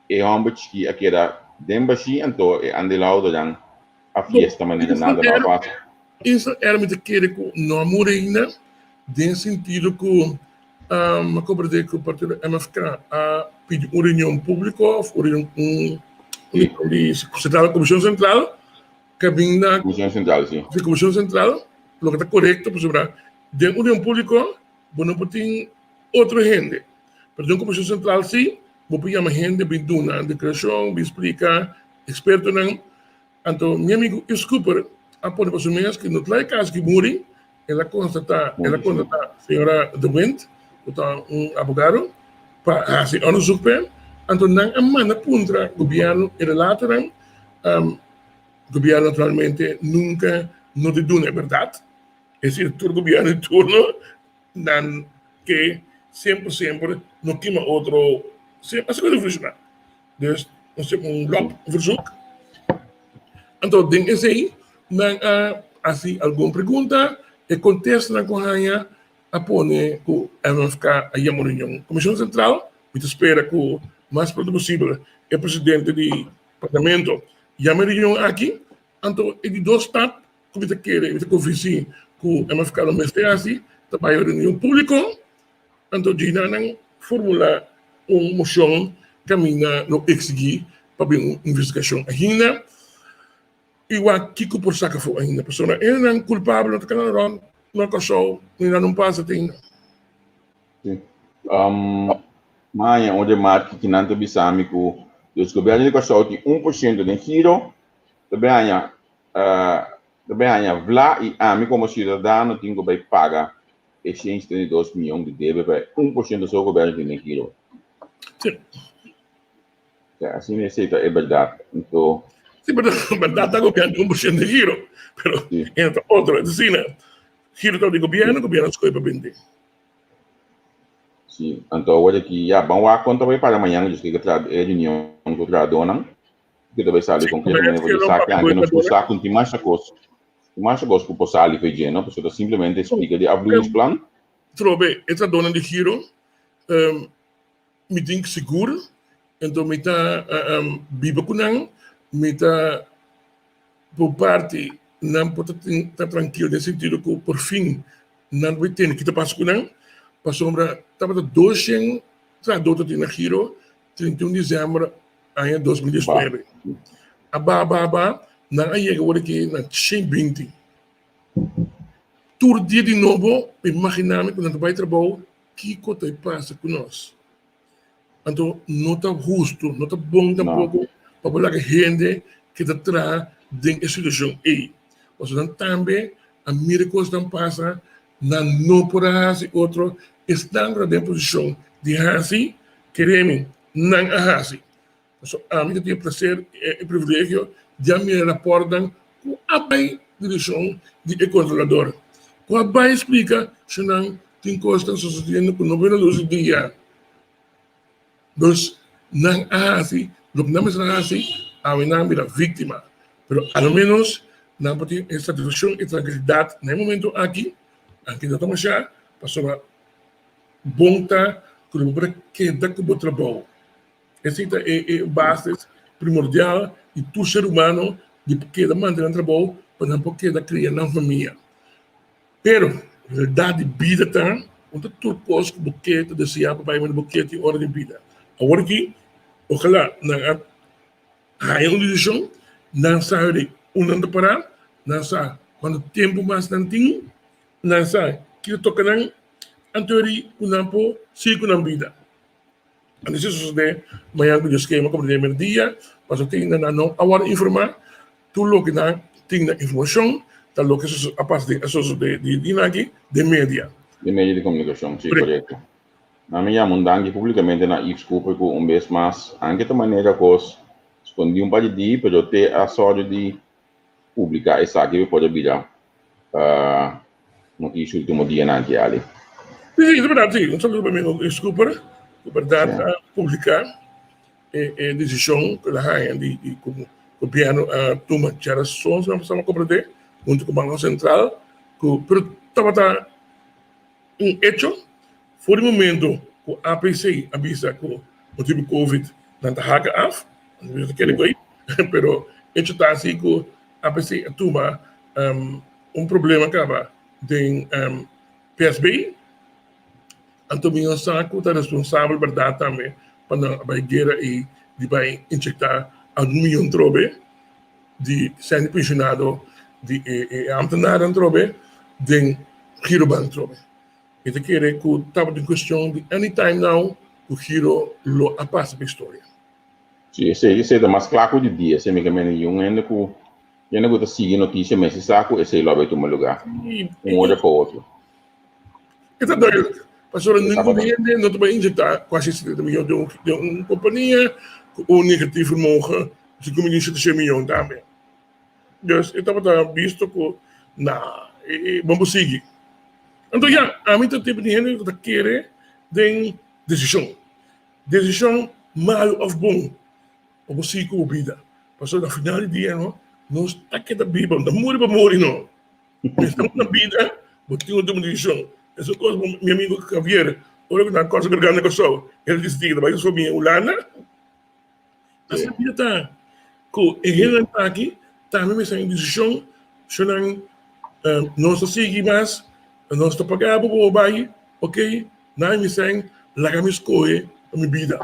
S1: e hòmber chikí a keda den bashí, anto e andelhoudernan a fiesta manera nada no a pasa.
S2: Inselair mi ta kere ku no a muri ainda, den sentido ku mi a komprendé ku partido MFK a pidi un reunion públiko òf un reunion un di sentral komishon sentral Kaminda
S1: Komishon Sentral, si.
S2: Si, Komishon Sentral, loke ta korekto pasobra den union públiko bo no por tin otro hende, pero den Komishon Sentral si bo por yama hende bin duna deklarashon, bin splika, ekspertonan. Anto mi amigu Yves Cooper a pone pa su mes ku no ta e kaso ki muri, el a konstatá, el a kontatá señora De Windt ku ta un abogado pa hasi onderzoek p'e. Anto nan a manda puntra gobièrnu e relatonan. Gobierno naturalmente nunca no ta duna e berdad, es decir tur gobierno di turno nan ke semper semper no kima otro, semper asina ta funciona, dus nos tin un lop verzoek, anto den esey nan a haci algun pregunta, e contestanan cu haya a pone cu MFK a yama un reunion Comision Central, mi ta spera cu mas pronto posibel e presidente di Parlamento yama e reunion aki, anto e di dos stap cu mi ta kere, mi ta convenci cu MFK lo mester haci ta bay un reunion publico, anto djina nan formula un mocion caminda lo exigi pa bin un investigacion ainda y wak kico por saca afo ainda, pasobra esnan culpabel no ta cana rond na Corsou ni nan no pasa te ainda.
S1: Sí. Maña un remarke ki nan ta bisa mi ku dus gobièrnu di Kòrsou tin 1% den giro, ta bai haña ta bai haña vla i ami komo siudadano tin ku bai paga e 172 mion di debe pa e 1% so gobièrnu tin den giro.
S2: Sí.
S1: Ja, asina esei ta e bèrdat. Anto.
S2: Sí, pero bèrdat ta gobièrnu tin 1% den giro, pero
S1: Sí.
S2: e ta otro. Asina, giro ta di gobièrnu, gobièrnu skohe pa bende.
S1: Sí, anto awor aki ya, ban wak kon ta bai para mañan, dus ke tra e reunion ku trahadónan, ke ta bai sali konkretamente for di sa ke anke nos por sa ku tin masha kos, tin masha kos ku por sali for dje, no? Pasobra ta simplemente splika di afvloeingsplan.
S2: Trobe, e trahadónan di Giro, mi tin sigur, anto mi ta biba ku nan, mi ta Por parti nan por ta tin ta trankil den sentido ku por fin nan por tende ki ta pasa ku nan, pasobra tabata 200 trahadó ta tin na Giro 31 desèmber aña 2019. A baha baha baha nan a yega ora ki na 120. Tur dia di nobo mi imaginá mi ku nan ta bai trabou kiko ta pasa ku nos. Anto no ta hustu, no ta bon tampoko pa bo laga hende ke ta traha den e situashon ei. Pasobra nan tambe a mira e kosnan pasa. Nan no por a hasi otro, esnan ku ta den posishon di hasi, kere mi, nan a hasi. Pasobra ami ta tin e plaser i e privilegio di a mira rapòrtnan ku a bai direkshon di e kontrolador, ku a bai splika si nan tin kosnan sosodiendo ku no bira lus di dia. Dus nan a hasi loke nan mester a hasi, awe nan a bira víktima. Pero a lo ménos nan por tin e satisfakshon i trankilidat na e momento aki, anke no ta mashá, pasobra bon ta ku lo bo por a keda ku bo trabou. Esei ta e base primordial di tur ser humano di por keda mantene nan trabou pa nan por keda kria nan famia. Pero, realidad di bida ta, no ta tur kos ku bo ke ta deseá pa bai manera bo ke tin ora di bida. Awor aki, ojalá nan a haña un desishon, nan sa di unda nan ta pará, nan sa kuantu tempu mas nan tin, nan sa kiko toka nan, anto di ku nan por sigui ku nan bida. Anto si sosodé mañana ku Dios ke mi komprendé merdia, pasobra tin nan no a wòrdu informá, tur loke nan tin na informashon ta loke a pasa den a sosodé di dia aki den media.
S1: Den medio di komunikashon, si, korekto. Nan mi yama un danki públikamente na Yves Cooper ku un bes mas anke ta manera kos skondí un par di dia pero te a sòru di publiká esaki por a bira Notisia ultimo dianan aki, Ali.
S2: Sí, sí, es berdad, sí. Un saludo pa mi amigo Yves Cooper, ku berdad a publiká e e desishon ku el a haña di di ku gobièrnu a tuma djarason, si mi a komprendé, huntu ku Banko Sentral, ku pero tabata un echo for di momento ku APC a bisa ku motibu Covid nan ta haka af, mi no ta kere ku ei, pero echo ta asi ku APC a tuma un problema kaba den PSB, anto mi no sa ku ta responsabel bèrdat tambe pa nan a bai guera ei di bai inyekta algun miyon trobe di sèn di penshonado di e ambtenaren trobe den Girobank trobe. Mi ta kere ku tabata un kuestion di anytime now ku Giro lo a pasa pa historia.
S1: Sí, esei esei ta mas kla ku di dia. Esei mi ke mende un hende ku hende ku ta sigui notisia mester sa ku esei lo a bai tuma lugá un ora pa otro.
S2: E ta duidelijk. Pasobra ningun hende no ta bai injektá kuasi 70 miyon den un den un kompania ku un negatief vermogen di ku mini 700 miyon tambe. Dus e tabata bisto ku na e bon por sigui. Anto ya, ami ta tipo di hende ku ta kere den desishon. Desishon malu òf bon, pa bo sigui ku bo bida. Pasobra na final di dia no, nos ta keda biba, no ta muri pa muri no. Mester na bida, bo tin un tuma desishon. Esun kos mi amigo Javier, ora ku nan kòrsa garganta na Kòrsou, el a disidí ku ta bai ku su famia Hulanda. Asina bida ta ku e hendenan aki tambe mester haña un desishon si nan nos ta sigui mas, nos ta paga bo pa bo bai, ok, nan mi sèn laga mi skohe pa mi bida.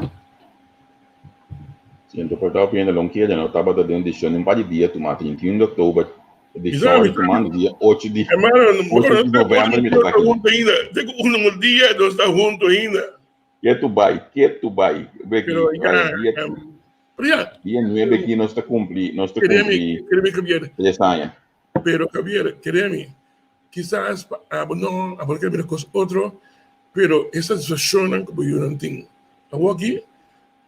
S1: Si anto por ta opinion lo keda no tabata den un desishon di un par di dia tuma 31 di oktober e desishon a tuma dia 8 di 8 di november mi ta aki.
S2: Te ku un dia nos ta hunto ainda.
S1: Ketu bai, ketu bai. Beki,
S2: Pero ya,
S1: dia,
S2: pero ya.
S1: Dia 9 aki nos ta cumpli, nos ta
S2: Keremi,
S1: cumpli
S2: keremi Javier.
S1: 3 aña.
S2: Pero Javier, keremi, kisas pa abo no, abo no kere mira cos otro, pero e satisfaccionnan cu bo yunan tin awoki,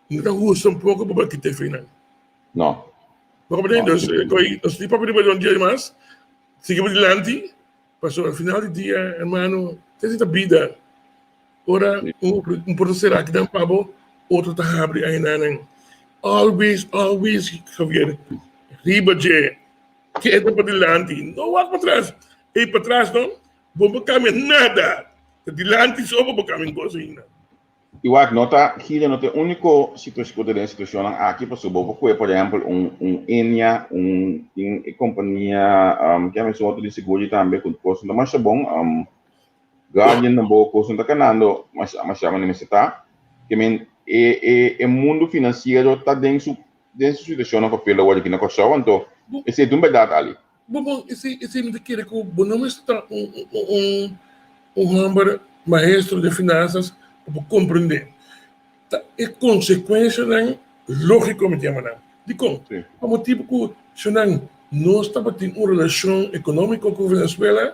S2: no ta husto un poco pa bo a kita e fenan.
S1: No.
S2: Bo comprende?
S1: No,
S2: Dus,
S1: sí.
S2: nos tin papia riba un dia mas, sigui bo dilanti, pasobra al final di dia, hermano, esei ta bida. Ora un porta será kinan pa bo, otro ta habri ainanan. Always, always, Javier, riba dje, keda padilanti, no wak patras. Ey patras no, bo no por cambia nada. Ta dilanti so bo por cambia un cos ainda.
S1: I wak, no ta, Gilio, no ta e úniko situashon ku ta den situashonnan aki, pasobra bo por kohe, por ehèmpel, un un Ennia, un tin e kompania, ke a menshon otro di seguro tambe, ku kos no ta masha bon. Guardian na bo cos no ta canando masha masha manera mester ta. Ke men e e e mundo financiero ta den su den su situacionnan papel awor aki na Kòrsou anto esei ta un bèrdat Ali.
S2: Bo bo esei esei mi ta kere ku bo no mester ta un un un hòmber maestro den finansas pa bo komprendé. Ta e konsekuenshanan lógiko mi ta yama nan. Dikon? Pa motibu ku si nan nos tabatin un relashon ekonómiko ku Venezuela.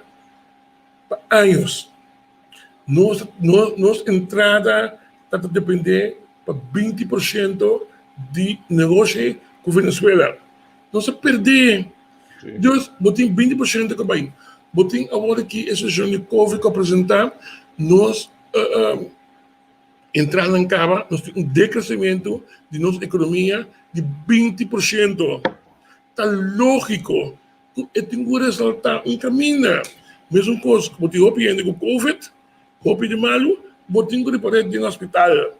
S2: pa años. Nos nos entrada ta ta depende pa 20% di negoshi ku Venezuela. Nos a perde. Dus bo tin 20% ku bai. Bo tin awor aki e situashon di covid ku a presenta, nos entradanan kaba, nos tin un dekresementu di nos ekonomia di 20%. Ta lógiko ku e tin ku resaltá un kaminda. Mesun kos ku bo tin hopi hende ku covid, hopi di malu, bo tin ku ripar'é den hospital.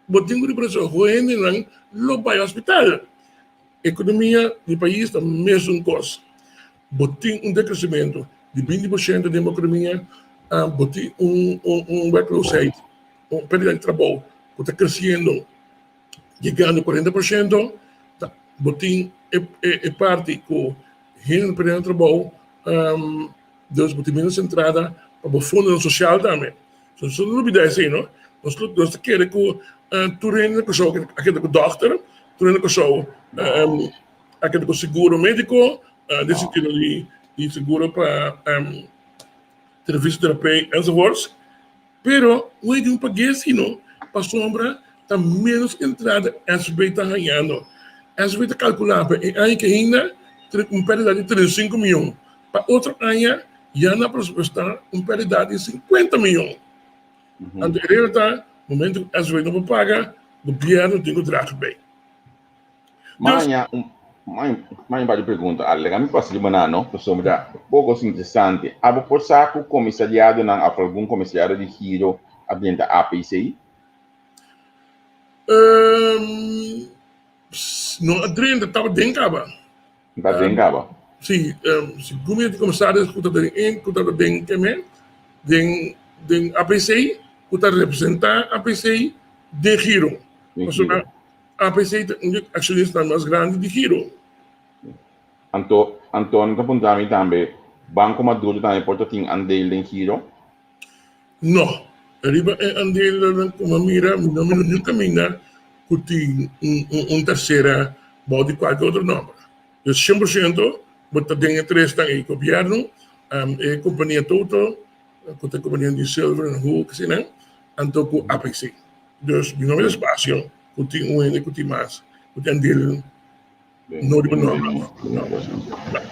S2: Bo tin ku ripar'é so hendenan lo bai hospital. Ekonomia di pais ta mesun kos. Bo tin un dekresementu di 20% den bo ekonomia, bo tin un werkloosheid, un pèrdida di trabou ku ta kresiendo yegando 40%, ta bo tin e parti ku hende ta pèrdè nan trabou, dus bo tin menos entrada pa bo fondonan sosial tambe. So nos no lubida esei no. Nos nos ta kere ku tur hende na Kòrsou a keda ku dòkter, tur hende na Kòrsou a keda ku seguro médiko, den sentido di seguro pa fisioterapia enzovoorts. Pero no e di un pag'é sino pasobra ta ménos entrada SB ta hañando. SB ta kalkulá pa e aña ke ainda un pèrdida di 35 mion. Pa otro aña ya nan a presupuestá un pèrdida di 50 mion. Anto e regla ta momento ku SB no por paga, gobièrnu tin ku draga bei.
S1: Maña un maña un par di pregunta. A laga mi pasa riba nan no, pasobra poko es interesante. Abo por sa ku komisariadonan òf algun komisariado di giro a drenta APC?
S2: No a drenta, tabata den kaba.
S1: Ta den kaba?
S2: Si, segun mi komisaris ku ta den ku tabata den keme den den APC ku ta representá APC den giro. Pasobra APC ta un di accionistanan mas grandi di Giro.
S1: Anto, Anton ta puntra mi tambe, Banco Maduro tambe por ta tin andeel den Giro?
S2: No. Riba e andeelnan ku mi a mira, mi no mira niun kaminda ku tin un tersera bou di kualke otro nòmber. Dus 100% bo ta den e tresnan ei, gobièrnu, e kompania Total, ku ta e kompania di Silver en Hoek asina, anto ku APC. Dus mi no mira espacio ku tin un hende ku tin mas ku tin andil no riba norma. No.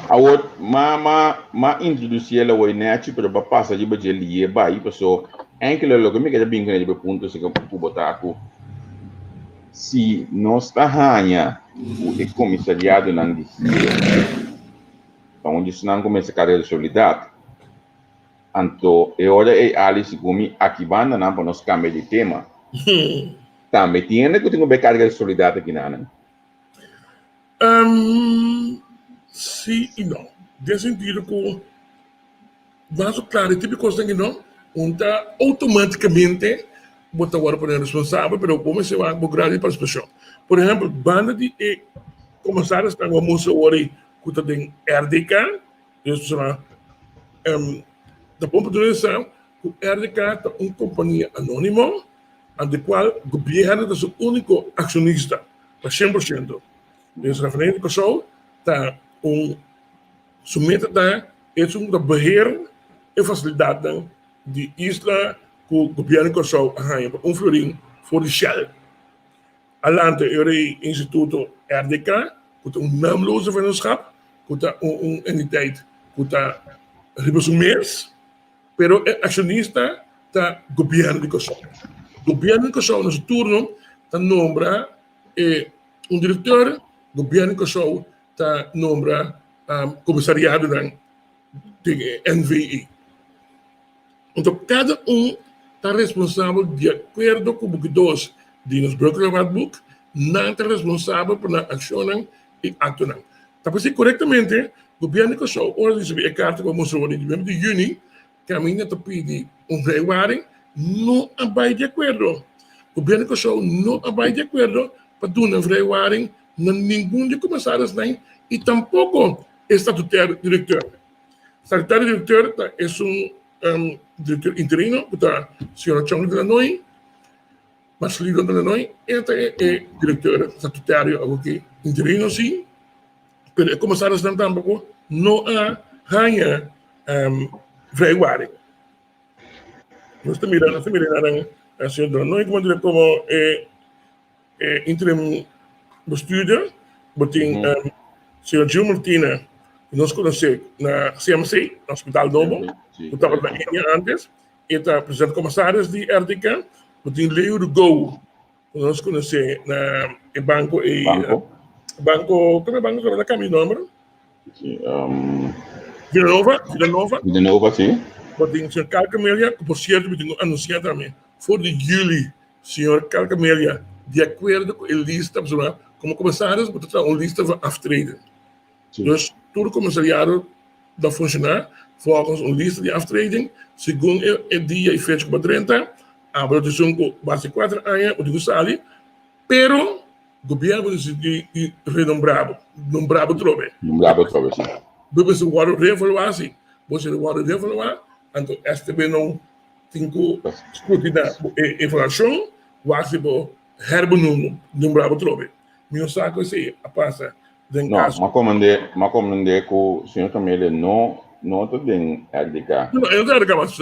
S1: Awor, ma ma ma introduci el awor nechi, pero ba pasa riba dje lié bai, paso enkele loke mi kere bin kuné riba e punto si ku bo ta ku si nos ta haña ku e komisariadonan di giro ta un di esnan ku mester karga responsabilidat, Anto e ora ei Ali segun mi aki banda nan pa nos kambia di tema. Tambe tin hende ku tin ku be karga di solidat aki nanan?
S2: Si i no. Den sentido ku mas o klaro e tipo di kosnan aki no, un ta outomatikamente bo ta wòrdu pone responsabel pero bo mester wak bo grado di partisipashon. Por ehèmpel banda di e komisarisnan ku a mustra awor ei ku ta den RDK, Dios ta Ta bon pa tur sa ku RDK ta un kompania anónimo ante kual gobièrnu ta su úniko akshonista pa 100%. Dus Refineria di Kòrsou ta un su meta ta esun ku ta beheer e fasilidatnan di isla ku gobièrnu di Kòrsou a haña pa un florin for di Shell. Alante e ora ei instituto RDK ku ta un naamloze vennootschap ku ta un entiteit ku ta riba su mes pero e akshonista ta gobièrnu di Kòrsou. Gobièrnu di Kòrsou na su turno ta nombra e un direktor, gobièrnu di Kòrsou ta nombra komisariadonan den e NVE. Anto kada un ta responsabel di akuerdo ku buki dos di nos Burgerlijk-Wetboek, nan ta responsabel pa nan akshonnan i aktonan. Ta p'esei korektamente Gobièrnu di Kòrsou ora di risibí e karta ku a mustra wòrdu di nuebe di yüni kaminda ta pidi un vrijwaring no a bai di akuerdo. Gobièrnu di Kòrsou no a bai di akuerdo pa duna vrijwaring na ningun di e komisarisnan i tampoko e statutair direkteur. Secretario director ta esun director interino cu ta señora Chong de Lanoy, Marcelino de Lanoy, e ta e director statutario awoki interino si, pero e comisarisnan tampoco no a haya vrijwaring. Nos ta mira, nos ta mira nan señor Dornoy como dire como e e interim bestuurder, bo tin señor Gil Martina, ku nos konosé na CMC, na Hospital Nobo, ku tabata na Ennia antes, e ta presidente commissaris di RDK, bo tin Leo de Gouw, ku nos konosé na e banko e
S1: Banko?
S2: Banko, komo e banko tabata? Kambia e nomber.
S1: Sí,
S2: Villanova, Villanova.
S1: Villanova, sí.
S2: Bo tin señor Carl Camelia, ku por sierto mi tin ku anunsiá tambe for di juli, señor Carl Camelia, di akuerdo ku e lista, pasobra komo komisaris bo ta traha un lista van aftreden.
S1: Sí.
S2: Dus tur komisariado ta funshoná volgens un lista di aftreding, segun e e dia i fecha ku bo a drenta, abo ta esun ku base kuater aña bo tin ku sali, pero Gobierno por disidí di renombrá bo, nombrá bo trobe.
S1: Nombrá bo trobe, sí.
S2: Bo mester wòrdu reevaluá, sí. Bo mester wòrdu reevaluá, anto STB no tin ku skrutiná bo e evaluashon, wak si bo herbenoem bo, nombrá bo trobe. Mi no sa ku esei a pasa den
S1: No,
S2: kaso.
S1: m'a komprendé, m'a komprendé ku señor Camelia no, no ta den RDK.
S2: No, no, e no ta RDK, mas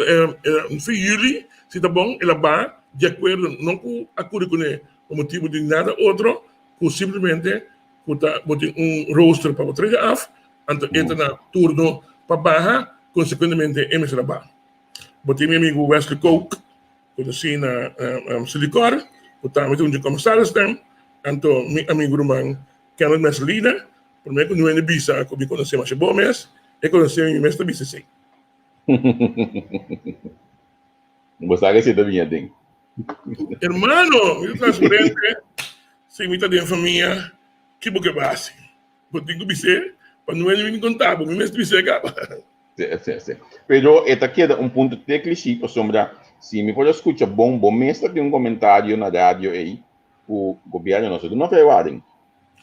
S2: fin yüli, si ta bon, el a ba di akuerdo, no ku a kuri kuné Pa motibu di nada otro ku simplemente ku ta bo tin un rooster pa bo trega af, anto e ta na turno pa baha, konsekuentemente e mester a baha. Bo tin mi amigu Wesley Kook ku ta si na Silicor, ku tambe ta un di komisarisnan, anto mi amigu ruman Kenneth Mercelina, promé ku Nuene bisa ku mi konosé masha bon mes, e konosé mi mes ta bisa esei.
S1: Bo sa ke si ta biña den.
S2: Hermano, mi ta transparente, si mi ta den famia, ki bo ke basi? Bo tin ku bis'é pa no hende bini konta bo, mi mester bis'é kaba.
S1: Sí, sí, sí. Pero e ta keda un punto te cliché pasobra si mi por a skucha bon, bo mes ta tin un komentario na radio ei ku gobièrnu no sa duna vrijwaring.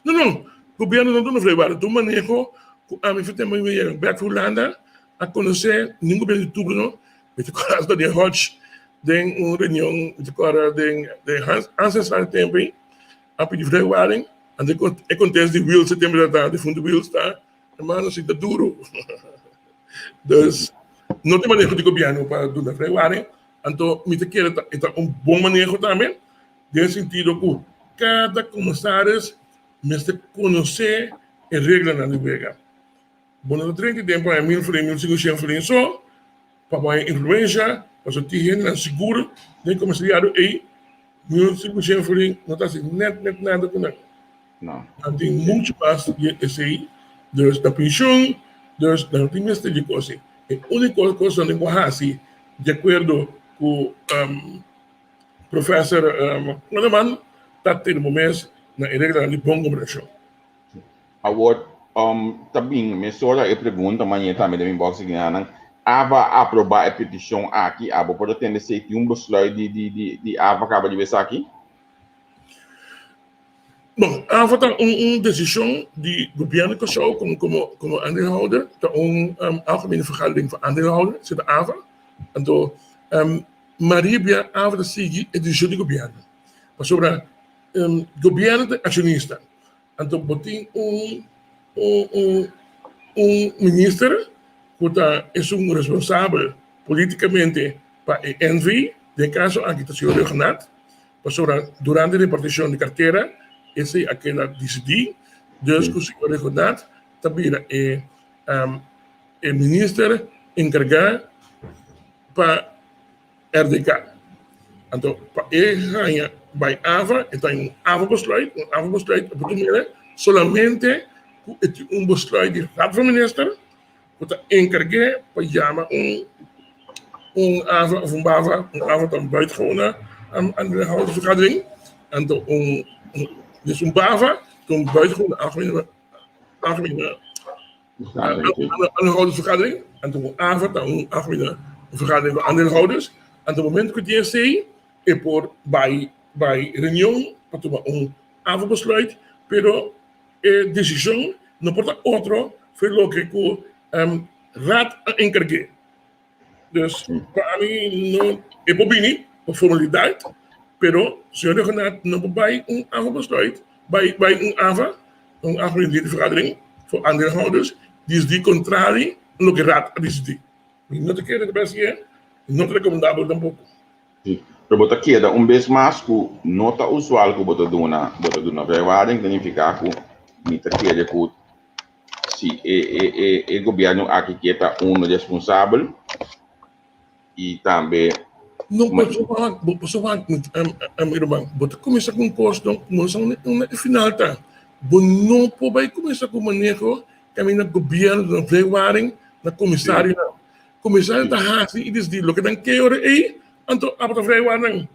S2: No, no, gobièrnu no duna vrijwaring. Ta un maneho ku ami for tempu mi yega bèk Hulanda a konosé nin gobièrnu di turno Mi ta kòrda hasta den Hodge den un reunion, mi ta kòrda den den ancestrale tempu ei, a pidi vrijwaring, anto e kontest di Wiels e tempu ta difuntu Wiels ta, hermano si ta duru. Dus no tin maneho di gobièrnu pa duna vrijwaring, anto mi ta kere ta e ta un bon maneho tambe den sentido ku kada komisaris mester konosé e reglanan di wega. Bo no ta 30 tempu haña mil florin, mil sinkoshen florin so pa bo haña influensha, pasobra tin hendenan sigur den komisariado ei mil sinkoshen florin no ta hasi nèt nèt nada ku nan.
S1: No.
S2: Nan tin muchu mas di esei, dus na penshun, dus nan no tin mester di kos ei. E úniko kos nan tin ku hasi di akuerdo ku Professor Groneman ta tene bo mes na e reglanan di bon gobernashon.
S1: Awor, ta bin mesora e pregunta mañe tambe den mi box di nan. Ava a aproba e peticion aki? Abo por a tende si tin un besluit di di di di Ava caba di esaki?
S2: Bon, Ava ta un un decision di gobierno di Kòrsou komo komo komo aandeelhouder, ta un algemene vergadering van aandeelhouder, esei ta Ava. Anto Maribia Ava ta sigui e decision di gobierno, pasobra gobierno ta e accionista. Anto bo tin un un un minister ku ta esun responsabel politikamente pa e NV, den e kaso aki ta señor Rhuggenaath, pasobra durante repartishon di kartera esei a keda disidí, dus ku señor Rhuggenaath ta bira e e minister enkargá pa RDK. Anto pa e haña bai ava, e ta haña un ava besluit, un ava besluit e por tum'e solamente ku e tin un besluit di Raad van Minister ku ta enkarg'é pa yama un un ava òf un bava, un ava ta un buitengewone aandeelhoudersvergadering, anto un dus un bava ta un buitengewone algemene algemene Aandeelhoudersvergadering, anto un AVA ta un algemene vergadering van aandeelhouders. Anto momento ku tin esei e por bai bai reunion pa tuma un AVA besluit, pero e desishon no por ta otro for loke ku Raad a enkarg'é. Dus pa ami no e por bini pa formalidat, pero señor Rhuggenaath no por bai un AVA besluit, bai bai un AVA, un algemene ledenvergadering voor aandeelhouders, disdi contrari loke Raad a disidi. Mi no ta kere ta bai hasié, no ta recomendabel tampoco.
S1: Sí, pero bo ta keda un bes mas ku no ta usual ku bo ta duna, bo ta duna vrijwaring, ta nifiká ku mi ta kere ku si e e e e gobièrnu aki ke ta unu responsabel i tambe
S2: No, pasobra bo pasobra mi ruman, bo ta kuminsá ku un kos no kuminsá unda e final ta. Bo no por bai kuminsá ku maneho kaminda gobièrnu duna vrijwaring na komisarionan. Komisario ta hasi i disidi loke nan ke ora ei, anto abo ta vrijwaar nan.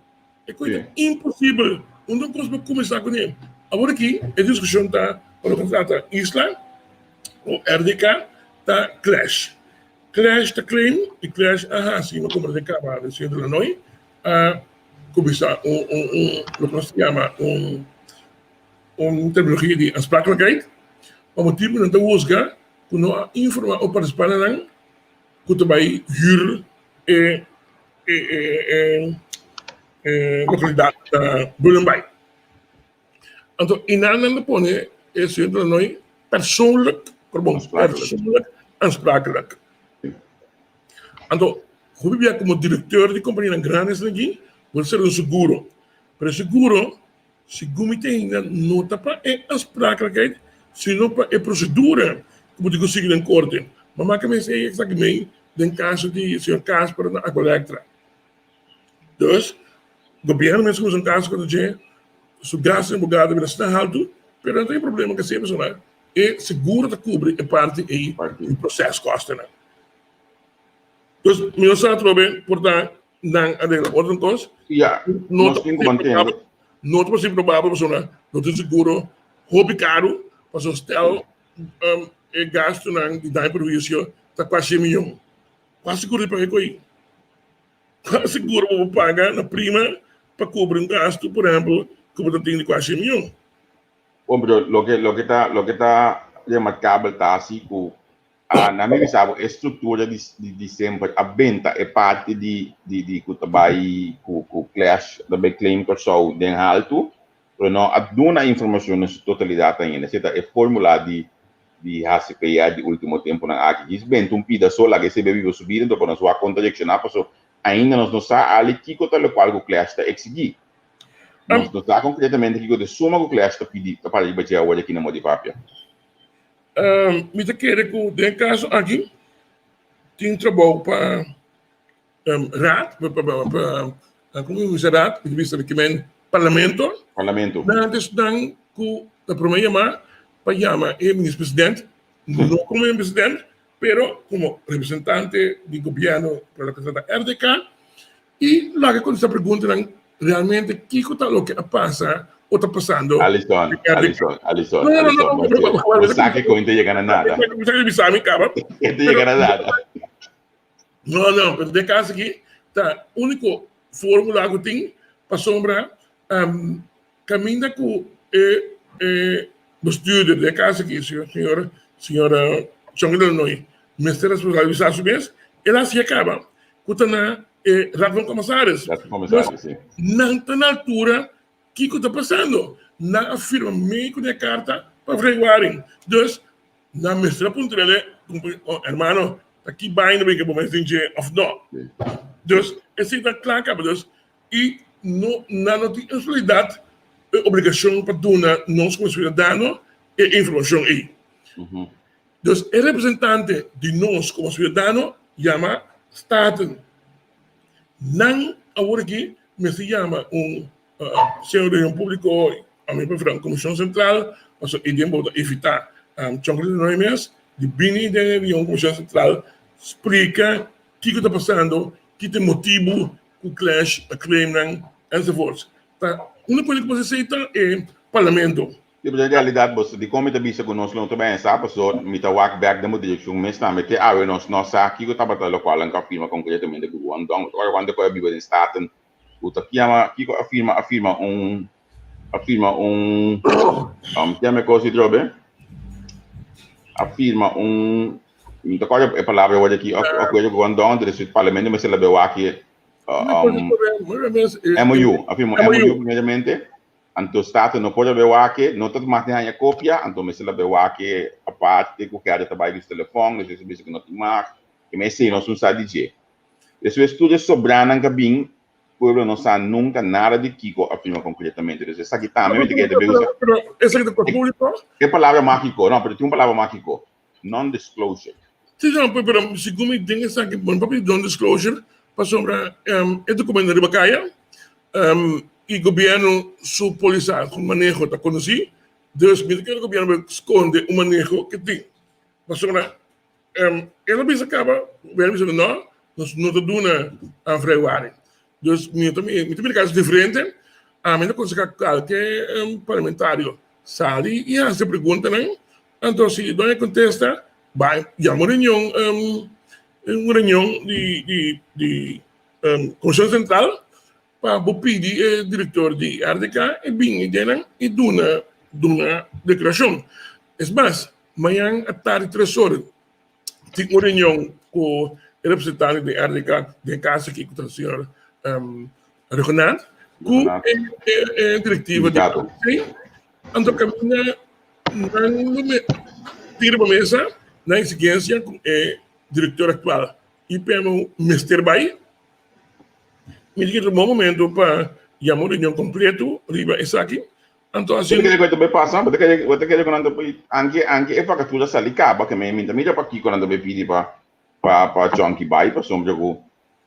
S2: E kos ta imposibel. Unda un kos bo kuminsá kuné. Awor aki e diskushon ta pa loke ta trata isla o RDK ta clash. Clash ta claim i clash a hasi no komo RDK ma den señor Delanoy a kuminsá un un un loke nos ta yama un un terminologia di aansprakelijkheid pa motibu nan ta husga ku no a informá o partisipantenan ku ta bai hür e e e e lokalidat na Bullenbaai. Anto einan nan ta pone e señor de Lanoy persoonlijk, perdon, persoonlijk aansprakelijk. Anto hopi bia komo direkteur di kompanianan grandi esaki bo ta ser un seguro, pero e seguro Segun mi ta hinda no ta pa e aansprakelijkheid, sino pa e procedura ku bo tin ku sigui den korte. Mama ke mester ei esaki mei den kaso di señor Kasper na Aqualectra. Dus, gobierno mester kusa un kaso kontra dje, su gasto di abogado bira asina haltu, pero no tin problema ku esei pasobra e seguro ta kubri e parti ei di proceskostennan. Dus mi no sa atrobe por ta nan a regla otro kos.
S1: Ya,
S2: no
S1: nos tin ku mantene.
S2: No ta posibel probabel pasobra no tin seguro hopi karu pasobra stel e gastunan di daño perhuisio ta kuasi e miyon. Kua seguro di paga ko'i? Kua seguro bo por paga na prima pa kubri un gastu por ehempel ku bo ta tin di kuasi e miyon?
S1: Bon, pero loke loke ta loke ta remarkabel ta si ku Ah, na mi bisa bo e structura di di di semper a benta e parti di di di ku ta bai ku ku clash ta bai claim Kòrsou den haltu, pero no a duna informashon na su totalidat ainda. Esei ta e formula di di hasi PR di ultimo tempunan aki. Djis benta un pida so laga esei bai biba su bida, enton pa nos wak kon ta reakshoná paso ainda nos no sa ali kiko ta lokual ku clash ta eksigí. Nos no sa konkretamente kiko ta e suma ku clash ta pidi ta para riba dje awor aki na Modipapia.
S2: Mi ta kere ku den e kaso aki tin trabou pa raad, pa komo mi bisa raad, mi ta bisa ki men parlamento.
S1: Parlamento.
S2: Nan ta esnan ku ta prome yama pa yama e minister president, no komo e president, pero komo representante di gobièrnu pa loke ta trata RDK I laga kontestá preguntanan realmente kiko ta loke a pasa o ta pasando.
S1: Alison, Alison, Alison, no, no, no, no, no sa ke kon ta yega na nada.
S2: No sa ke bisa mi kaba.
S1: E ta yega na nada.
S2: No, no, pero den kaso aki ta úniko fórmula ku tin pasobra um, kaminda ku e e bestuurder den kaso aki señor señor Chongi Delanoy mester responsabilisá su mes, el a hasié kaba ku ta na e Raad van Commissaris.
S1: Raad van Commissaris, si.
S2: Nan ta na altura kiko ta pasando. Nan a firma mei ku e karta pa vrijwaring. Dus nan mester a puntra oh, hermano, ta ki baina bin ke bo mes tin dje of no. Dus esei ta kla kaba. Dus i no nan no tin en realidat e obligashon pa duna nos komo siudadano e informashon ei. Dus e representante di nos komo siudadano yama Staten. Nan awor aki mester yama un sea reunion públiko, ami preferá un komishon sentral, pasobra ei den bo ta evitá chòkre di noi mes di bini den e reunion komishon sentral splika kiko ta pasando, ki ta e motibu ku clash, a claimnan enzovoorts. Ta úniko hende ku por hasi esei ta e parlamento.
S1: Sí, pero en realidad bo sa dikon mi ta bisa ku nos lo no ta bai sa, pasobra mi ta wak bèk den bo direkshon mes tambe. Te awe nos no sa kiko tabata lokual nan ku a firma konkretamente ku Guangdong. Ora wante ku a biba den Staten ku ta kiama kiko a firma a firma un a firma un kiama e kos di trobe a firma un mi ta kòrda e palabra awor aki akuerdo ku Guangdong entonces parlamento mester la be wak MOU a firma un MOU primeramente. Anto Staten no por a bewake, no ta mas ni haña kopia, anto mester la bewake aparte ku Gerda ta bai ku su telefòn, despues a bisa ku no tin mas, ke mester nos un sa di dje. Despues tur e sobranan ka bin, Pueblo no sa nunca nada di kico a firma concretamente. Dus esaki tambe mi ta kere ta bay usa.
S2: Pero esaki ta pa publico?
S1: E palabra magico, no, pero tin un palabra magico, non-disclosure.
S2: Si, no, pero segun mi den esaki bo no por pidi non-disclosure pasobra e documento riba caya y gobierno su polisa, su maneho ta conoci, dus mi ta kere gobierno bay sconde un maneho ke tin. Pasobra El a bisa kaba, gobierno a bisa no, nos no ta duna vrijwaring. Dus mi ta mi ta mira kaso diferente. Ami ta konsehá kalke parlamentario sali i hasi preguntanan. Anto si no hay kontesta, bai yama un reunion un reunion di di di Komishon Sentral pa bo pidi e direktor di RDK e bini den nan i duna duna deklarashon. Es mas, Mañan a tardi tres ora tin un reunion ku e representante di RDK den kas aki ku ta señor Raghunath ku e direktiva di ANC. Anto kaminda nan lo tira riba mesa nan eksigensia ku e direktor aktual IPMO mester bai. Mi di ku ta un bon momento pa yama un reunion kompleto riba esaki. Anto
S1: asina. Bo ta kere ku e ta bai pasa? Bo ta kere, bo ta kere ku nan ta bai, anke, anke e vakatura sali kaba, ke mi ta mira pakiko nan ta bai pidi pa, pa, pa Chonky bai, pasobra ku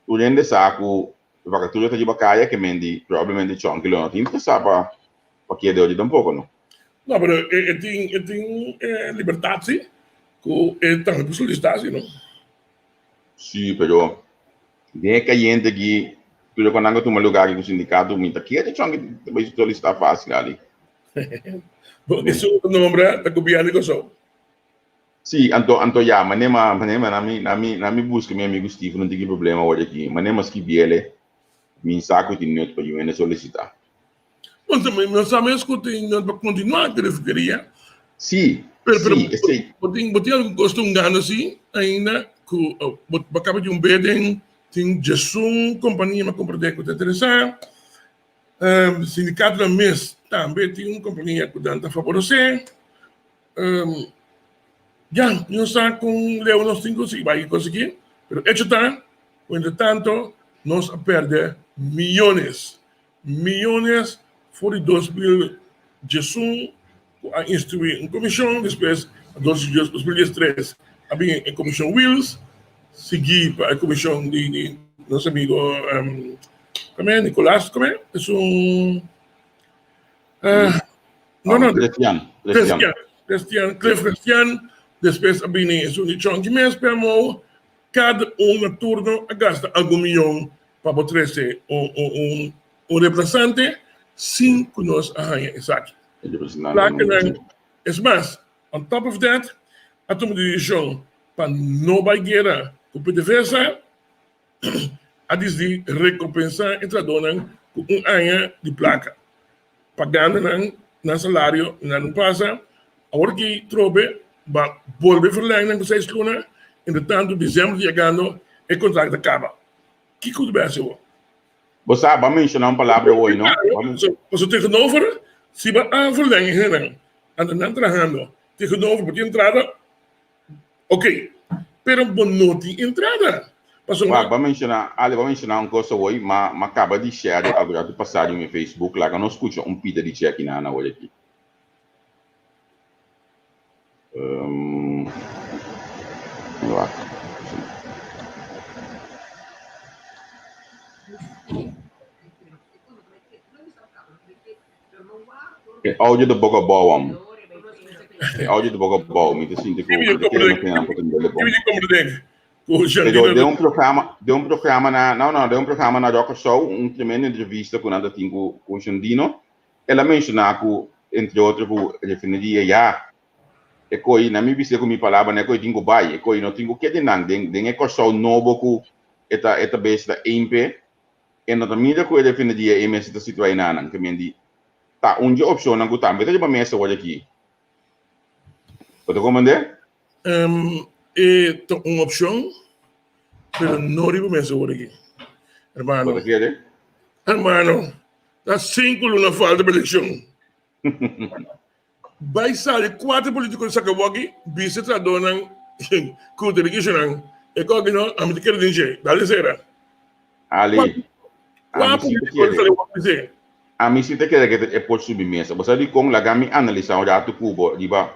S1: tur hende sa ku vakatura ta riba kaya, ke men di probablemente Chonky lo no ta interesá pa, pa keda ori tampoko, no?
S2: No, pero e, e tin, e tin e libertat si, ku e tambe por solisitá si, no?
S1: Sí, pero den e kayente aki, tur e konan ku tuma lugar aki ku sindikato, mi ta kere chon ki ta bai solisitá fásil ali.
S2: Bo esun ku nombra ta gobièrnu di Kòrsou.
S1: Sí, anto, anto ya, mane ma, mane ma na mi, na mi, na mi buska mi amigu Steven, no tin ki problema awor aki. Mane ma skibiele, mi sa ku tin nut pa yu hende solisitá.
S2: Bo no sa mes ku tin nut pa kontinuá ku refineria.
S1: Sí, sí, esei.
S2: Bo tin, bo tin algun kos ta hungando si ainda ku bo bo kaba di un beden tin djesun kompania mi a komprendé ku ta interesá. Sindikatonan mes tambe tin un kompania ku nan ta faboresé. Ya, mi no sa kon leu nos tin ku sigui bai konsiguí, pero echo ta ku entretanto nos a pèrdè miyones. Miyones for di 2011 ku a instruí un komishon, despues na 2013 a bin e komishon Wiels, sigui pa e komishon di nos amigo kome Nicolas kome esun no no
S1: Crestian
S2: Crestian Crestian Cliff Crestian, despues a bini esun di Chonky mes PMO, kada un na turno a gasta algun miyon pa bo trese un un represante sin ku nos a haña esaki. Placanan, es mas, on top of that, a tuma decision pa no bai guera ku PDVSA, a disidi recompensa e trahadornan ku un aña di placa, pagando nan nan salario nan no pasa. Awor ki trobe ba bolbe verleng nan ku seis luna, entretanto december ta yegando e contract ta caba. Kiko ta besi awor?
S1: Bo sa, bo a menshoná un palabra hoy, no?
S2: Pasobra tegenover, si bo a verleng e hendenan, anto nan trahando, tegenover bo tin entrada, ok, pero bo no tin entrada. Pasobra.
S1: Wak, bo a menshoná, Ale, bo a menshoná un kos awoy, ma m'a kaba di share algu ratu pasá riba mi Facebook, laga nos skucha un pita di dje akinan awor aki. Wak. E audio ta boka bou am. E audio ta boka bou. Mi ta sinti ku mi ta kere no kende nan por tende bon. Pero den un programa, den un programa na, no no, den un programa na Rock Show, un tremendo entrevista ku nan ta tin ku ku Shandino, El a menshoná ku, entre otro, ku refineria ya e koi, na mi bis'é ku mi palabra, na e koi tin ku bai, e koi no tin ku keda nan den den e Kòrsou nobo ku e ta e ta bes ta eimpe, e no ta mira ku e refineria ei mester ta situá enanan. Ke men di ta un dje opshonnan ku tambe ta riba mesa awor aki. Bo ta komprendé?
S2: E ta un opshon, pero no riba mesa awor aki, hermano.
S1: Bo ta kere?
S2: Hermano, Ta sinku luna falta pa elekshon. Bai sali kuater politiko di saka woki bisa trahadónan ku ta rikishi nan e koki no ami ta kere den dje. Dale sera.
S1: Ali.
S2: Kua
S1: Ami si ta
S2: polítiko
S1: kere.
S2: sali wak bis'é?
S1: Ami si ta kere ku e por subi mesa. Bo sa dikon? Laga mi analisá un ratu ku bo riba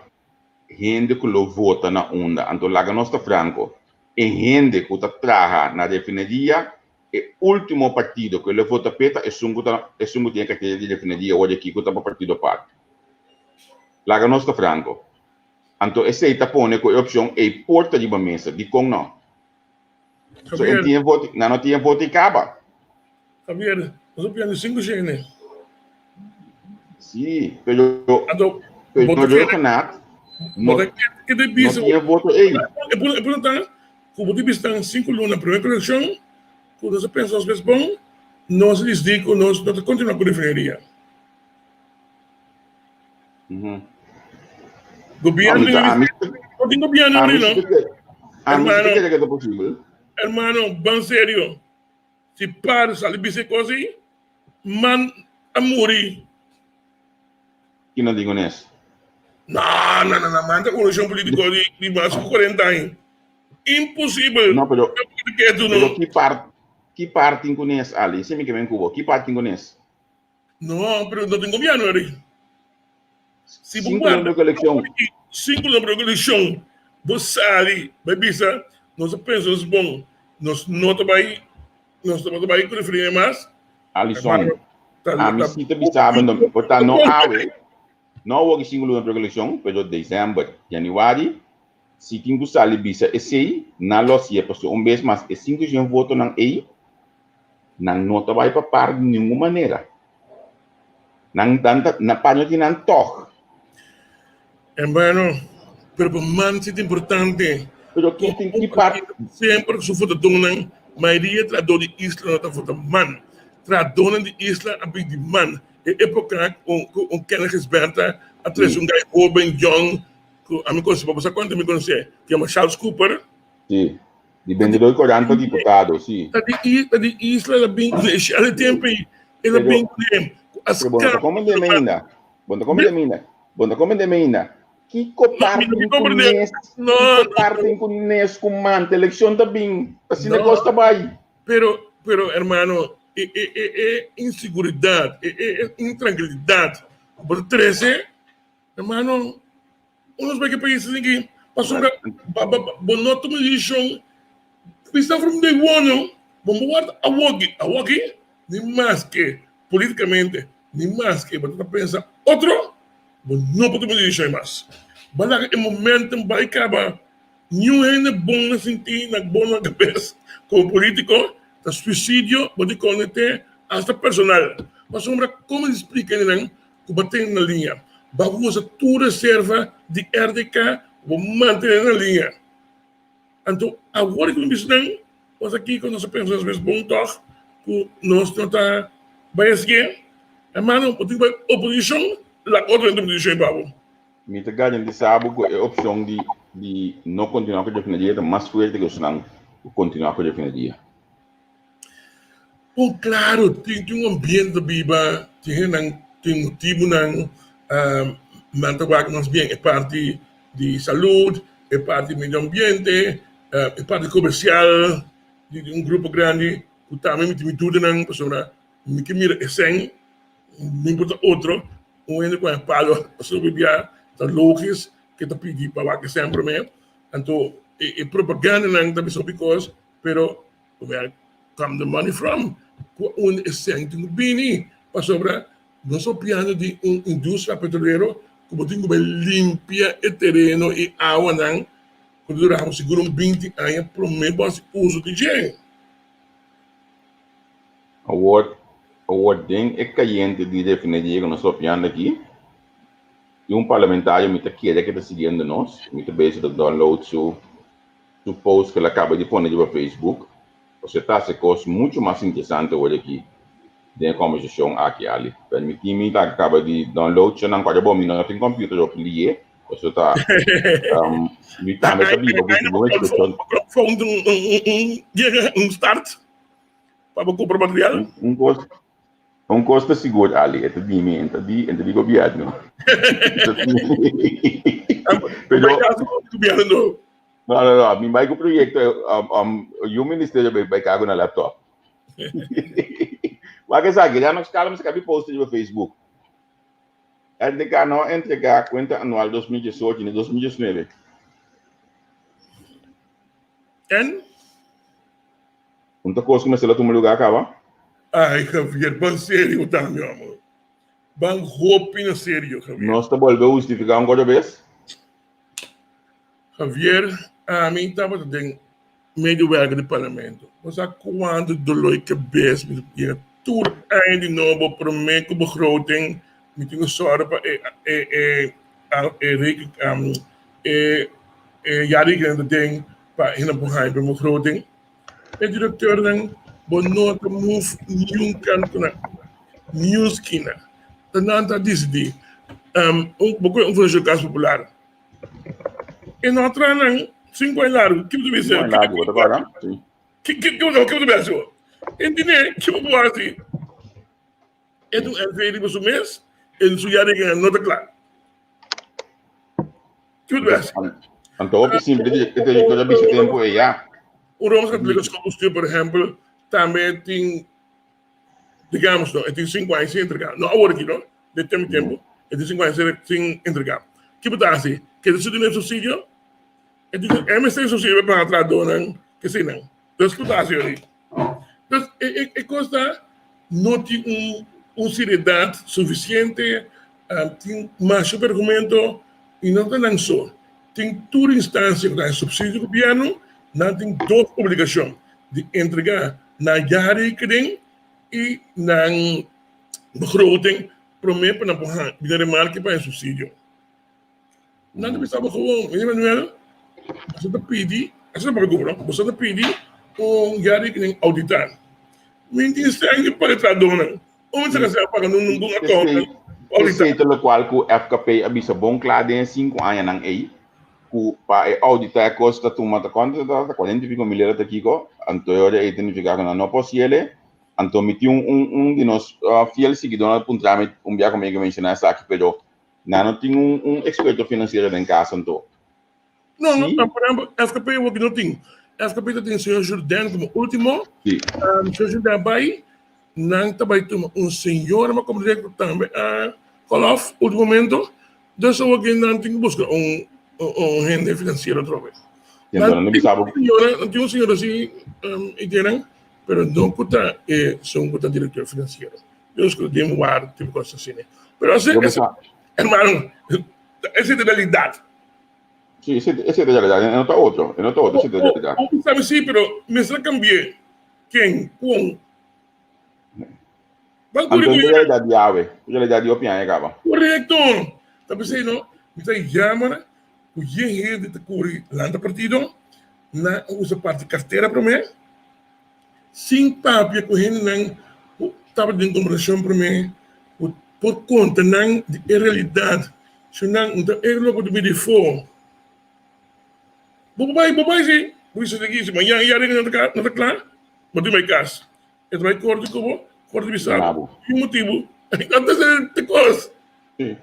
S1: hende ku lo vota na unda. Anto laga nos ta franko, e hende ku ta traha na refineria, e último partido ku e lo vota p'e ta esun ku ta esun ku tin e kartera di refineria awor aki ku ta pa partido par. Laga nos ta franko. Anto esei ta pone ku e opshon ei por ta riba mesa. Dikon no? So
S2: Javier,
S1: en tin e voti, nan no tin e voti kaba.
S2: Javier, nos a pierde sinku shene.
S1: Sí, pero
S2: Anto,
S1: pero
S2: bo ta kere,
S1: Rhuggenaath
S2: bo
S1: no
S2: ta kere ke te
S1: no
S2: bisa,
S1: tin e voto ei.
S2: e punto, e punto ta ku bo ta bisa tan sinku luna prome ku elekshon, ku nos a pensa nos mes bon, nos a disidi ku nos no ta kontinua ku refineria. Gobierno
S1: Ami
S2: no tin gobierno
S1: ami
S2: ahorita no.
S1: si ta kere ami si ta
S2: Hermano,
S1: kere ke ta posibel.
S2: hermano, ban serio. Si par sali bisa e kos ei, man a muri.
S1: Ki nan tin kunes?
S2: No, no, no, no, man ta organisacion politico di di mas ku 40 aña. Imposibel.
S1: No, pero
S2: Ketu
S1: pero
S2: no.
S1: ki par ki par tin kunes Ali? Si mi ke men kubo, ki par tin kunes?
S2: No, pero no tin gobierno eri. Si bo
S1: Sinku
S2: guarda
S1: luna ku elekshon.
S2: sinku luna ku elekshon, bo sali bai bisa nos a pensa nos bon, nos no ta bai nos no ta bai ku referendum mas.
S1: Alison,
S2: Ta
S1: ami
S2: ta
S1: si ta bisa bo no, por ta no awe, no awor ki sinku luna ku elekshon, pero december, januari, si tin ku sali bisa esei, nan lo hasié pasobra un bes mas e 500 votonan ei Nan no ta bai pa par di ningun manera. Nan nan ta na par no tin nan tog.
S2: Hermano, pero pa man si ta importante.
S1: Pero ki tin ki par.
S2: Semper su votadónan, mayoria trahadó di isla no ta vota man. Trahadónan di isla a bin di man. E époka ku un Kenneth Gisberta a trese un guy hóben, yòn, ku ami konosé, bo sa kuantu mi konosé, ku yama Charles Cooper.
S1: Sí. Di bendedor di korant pa diputado, si.
S2: Ta di ta di isla el a bin kuné, shal e tempu ei el a bin kuné ku a
S1: Pero bo no ta
S2: skapa.
S1: komprendé mi ainda. Bo no ta komprendé mi ainda. Bo no ta komprendé mi ainda. Kiko
S2: No, mi
S1: partin
S2: no
S1: ku
S2: komprendé.
S1: nes,
S2: No,
S1: kiko
S2: no,
S1: partin ku nes ku manta elekshon ta bin? Asina
S2: no.
S1: kos ta bai.
S2: Pero, pero hermano, e e e e inseguridat, e e e intrankilidat ku bo ta trese, hermano, Unos bay ke pais aki pasobra bo no tuma decision bisa from day one no bo no warda awoki awoki ni maske politicamente ni maske bo ta pensa otro bo no por tuma decision mas bo laga e momentum bay caba niun hende bon na sinti na bon na cabes como politico ta suicidio bo di conete hasta personal pasobra como di splica nan ku bo ten na liña. Bo a usa tur reserva di RDK ku bo mantené na liña. Anto awor ku mi bisa nan, bo sa kiko nos a pensa nos mes bon tòg ku nos no ta bai hasié? Hermano, bo tin ku bai oposishon, laga otro hende tuma desishon pa bo.
S1: Mi ta garantisa bo ku e opshon di di no kontinuá ku refineria ta mas fuerte ku esnan ku kontinuá ku refineria.
S2: Bon claro, tin tin un ambiente ta biba, tin hendenan tin motibunan, nan ta wak mas bien e parti di salud, e parti di medio ambiente, e parti comercial di un grupo grandi cu tambe mi tin mi dudanan pasobra mi ke mira e sèn, no importa otro, un hende cu a palo pasobra bia ta logis ke ta pidi pa wak e sèn prome, anto e propagandanan ta bisa hopi cos pero Where come the money from? Ku unda e sèn tin ku bini? Pasobra nos ta piando di un industria petrolero ku bo tin ku bai limpia e tereno i awanan ku ta dura sigur un binti aña promé bo hasi uso di dje.
S1: Awor, awor den e kayente di refineria ku nos ta papiando aki, tin un parlamentario mi ta kere ke ta siguiendo nos, mi ta bezig ta download su Su post cu el a caba di pone riba Facebook, pasobra ta haci cos mucho mas interesante awor aki den e conversacion aki, Ali. Permiti mi ta caba di download cu nan cuadra bo, mi no tin computer op liye, pasobra ta mi tambe ta biba cu segun expresion.
S2: Un start pa bo cumpra material.
S1: Un cos Un kos ta sigur Ali, e ta di mi, e ta di, e ta di gobierno.
S2: Pero,
S1: no, no, no, mi bai ku proyecto, um, um, yu ministerio bai, bai kago na laptop. Wak esaki, ya nos kala mester kabi post riba Facebook. RDK no a entregá kuenta anual 2018 ni 2019.
S2: En?
S1: Un ta kos ku mester a tuma lugá kaba?
S2: Ai, Javier, ban serio tambe, homber. Ban hopi na serio, Javier.
S1: Nos ta bolbe hustifiká un kos bes?
S2: Javier, ami tabata den medewerker di parlamento. Bo sa kuantu dolor di kabes mi ta yega tur aña di nobo promé ku begroting mi tin ku sòru pa e e e e e e jaarrekening ta den pa hende por haña den begroting. E direktornan bo no ta move niun kantu nan, niun skina. Ta nan ta disidí. Bo kohe un fundashon Kas Popular. E no traha nan sinku aña largu. Ki bo ta bisa?
S1: Sinku aña largu, bo ta kòrda? Si.
S2: Ki ki ki bo ta bisa? Entendé? Ki bo por hasi? E ta un NV riba su mes, en su yarekenan no ta kla. Ki bo ta bisa?
S1: Anto hopi simpel e director a bisa tempu ei ya.
S2: Un Rooms Katóliko Schoolbestuur, por ehèmpel, tambe tin Digamos no, e tin sinku aña sin entregá. No awor aki no, den tempu tempu, e tin sinku aña sin entregá. Ki bo ta hasi? Keda su duna e subsidio? E tin e mester e subsidio pa paga trahadónan keseinan. Dus ki bo ta hasi ori? Dus e e e kos ta no tin un un seriedat sufisiente, tin masha argumento i no ta nan so. Tin tur instansia ku ta haña subsidio di gobièrnu, nan tin dos obligashon, di entregá nan jaarrekening i nan begroting promé pa nan por haña bini remarke pa haña subsidio. Nan ta bisa bo gewoon, Meneer Manuel, boso ta pidi, asina papia ku bo no, boso ta pidi un jaarrekening auditá. Mi tin sèn di paga trahadónan. Unda ta kasa paga nun ningun accountant
S1: auditá? Esei ta lokual ku FKP a bisa bon kla den e sinku añanan ei, ku pa e auditá e kos ta tuma ta kuantu ta ta kuarenta i piko mil lira ta kiko, anto e ora ei ta nifiká ku nan no por siele. Anto mi tin un un di nos fiel siguidónan a puntra mi un bia ku mi a menshoná esaki pero nan no tin un un eksperto finansiero den kas anto.
S2: No, no, por ehempel, FKP awor no tin. FKP ta tin señor Jourdain como último.
S1: Sí.
S2: Señor Jourdain bai, nan ta bai tuma un señora ma como director tambe a call off último momento. Dus awor ki nan tin ku buska un un hende financiero otro vez.
S1: Nan
S2: tin un señora, nan tin un señora así, idea pero no ku ta e esun ku ta director financiero. Dios ku den war tipo kos asina. Pero así, hermano, esa es la realidad.
S1: Sí, ese, ese es realidad, e no ta otro, e no ta otro, ese ta realidad.
S2: O, sabe sí, pero mester cambié. Ken, kon.
S1: Ban Anto, en realidad di awe, en realidad di hopi aña caba.
S2: Correcto. Ta pensei no, mi ta jammer ku ye hende ta kuri lanta partido, na usa parti cartera promé, sin papia ku hendenan ku tabata den kombersashon promé, ku por konta nan di e realidat. Si nan no ta e loko di midi afó, bo por bai, bo bai si, bo bisa esaki, si mañan ya no ta no ta kla, bo tin bai kas. E ta bai korte ku bo, korte bisa bo, sin motibu. Anto ta kos.
S1: Sí.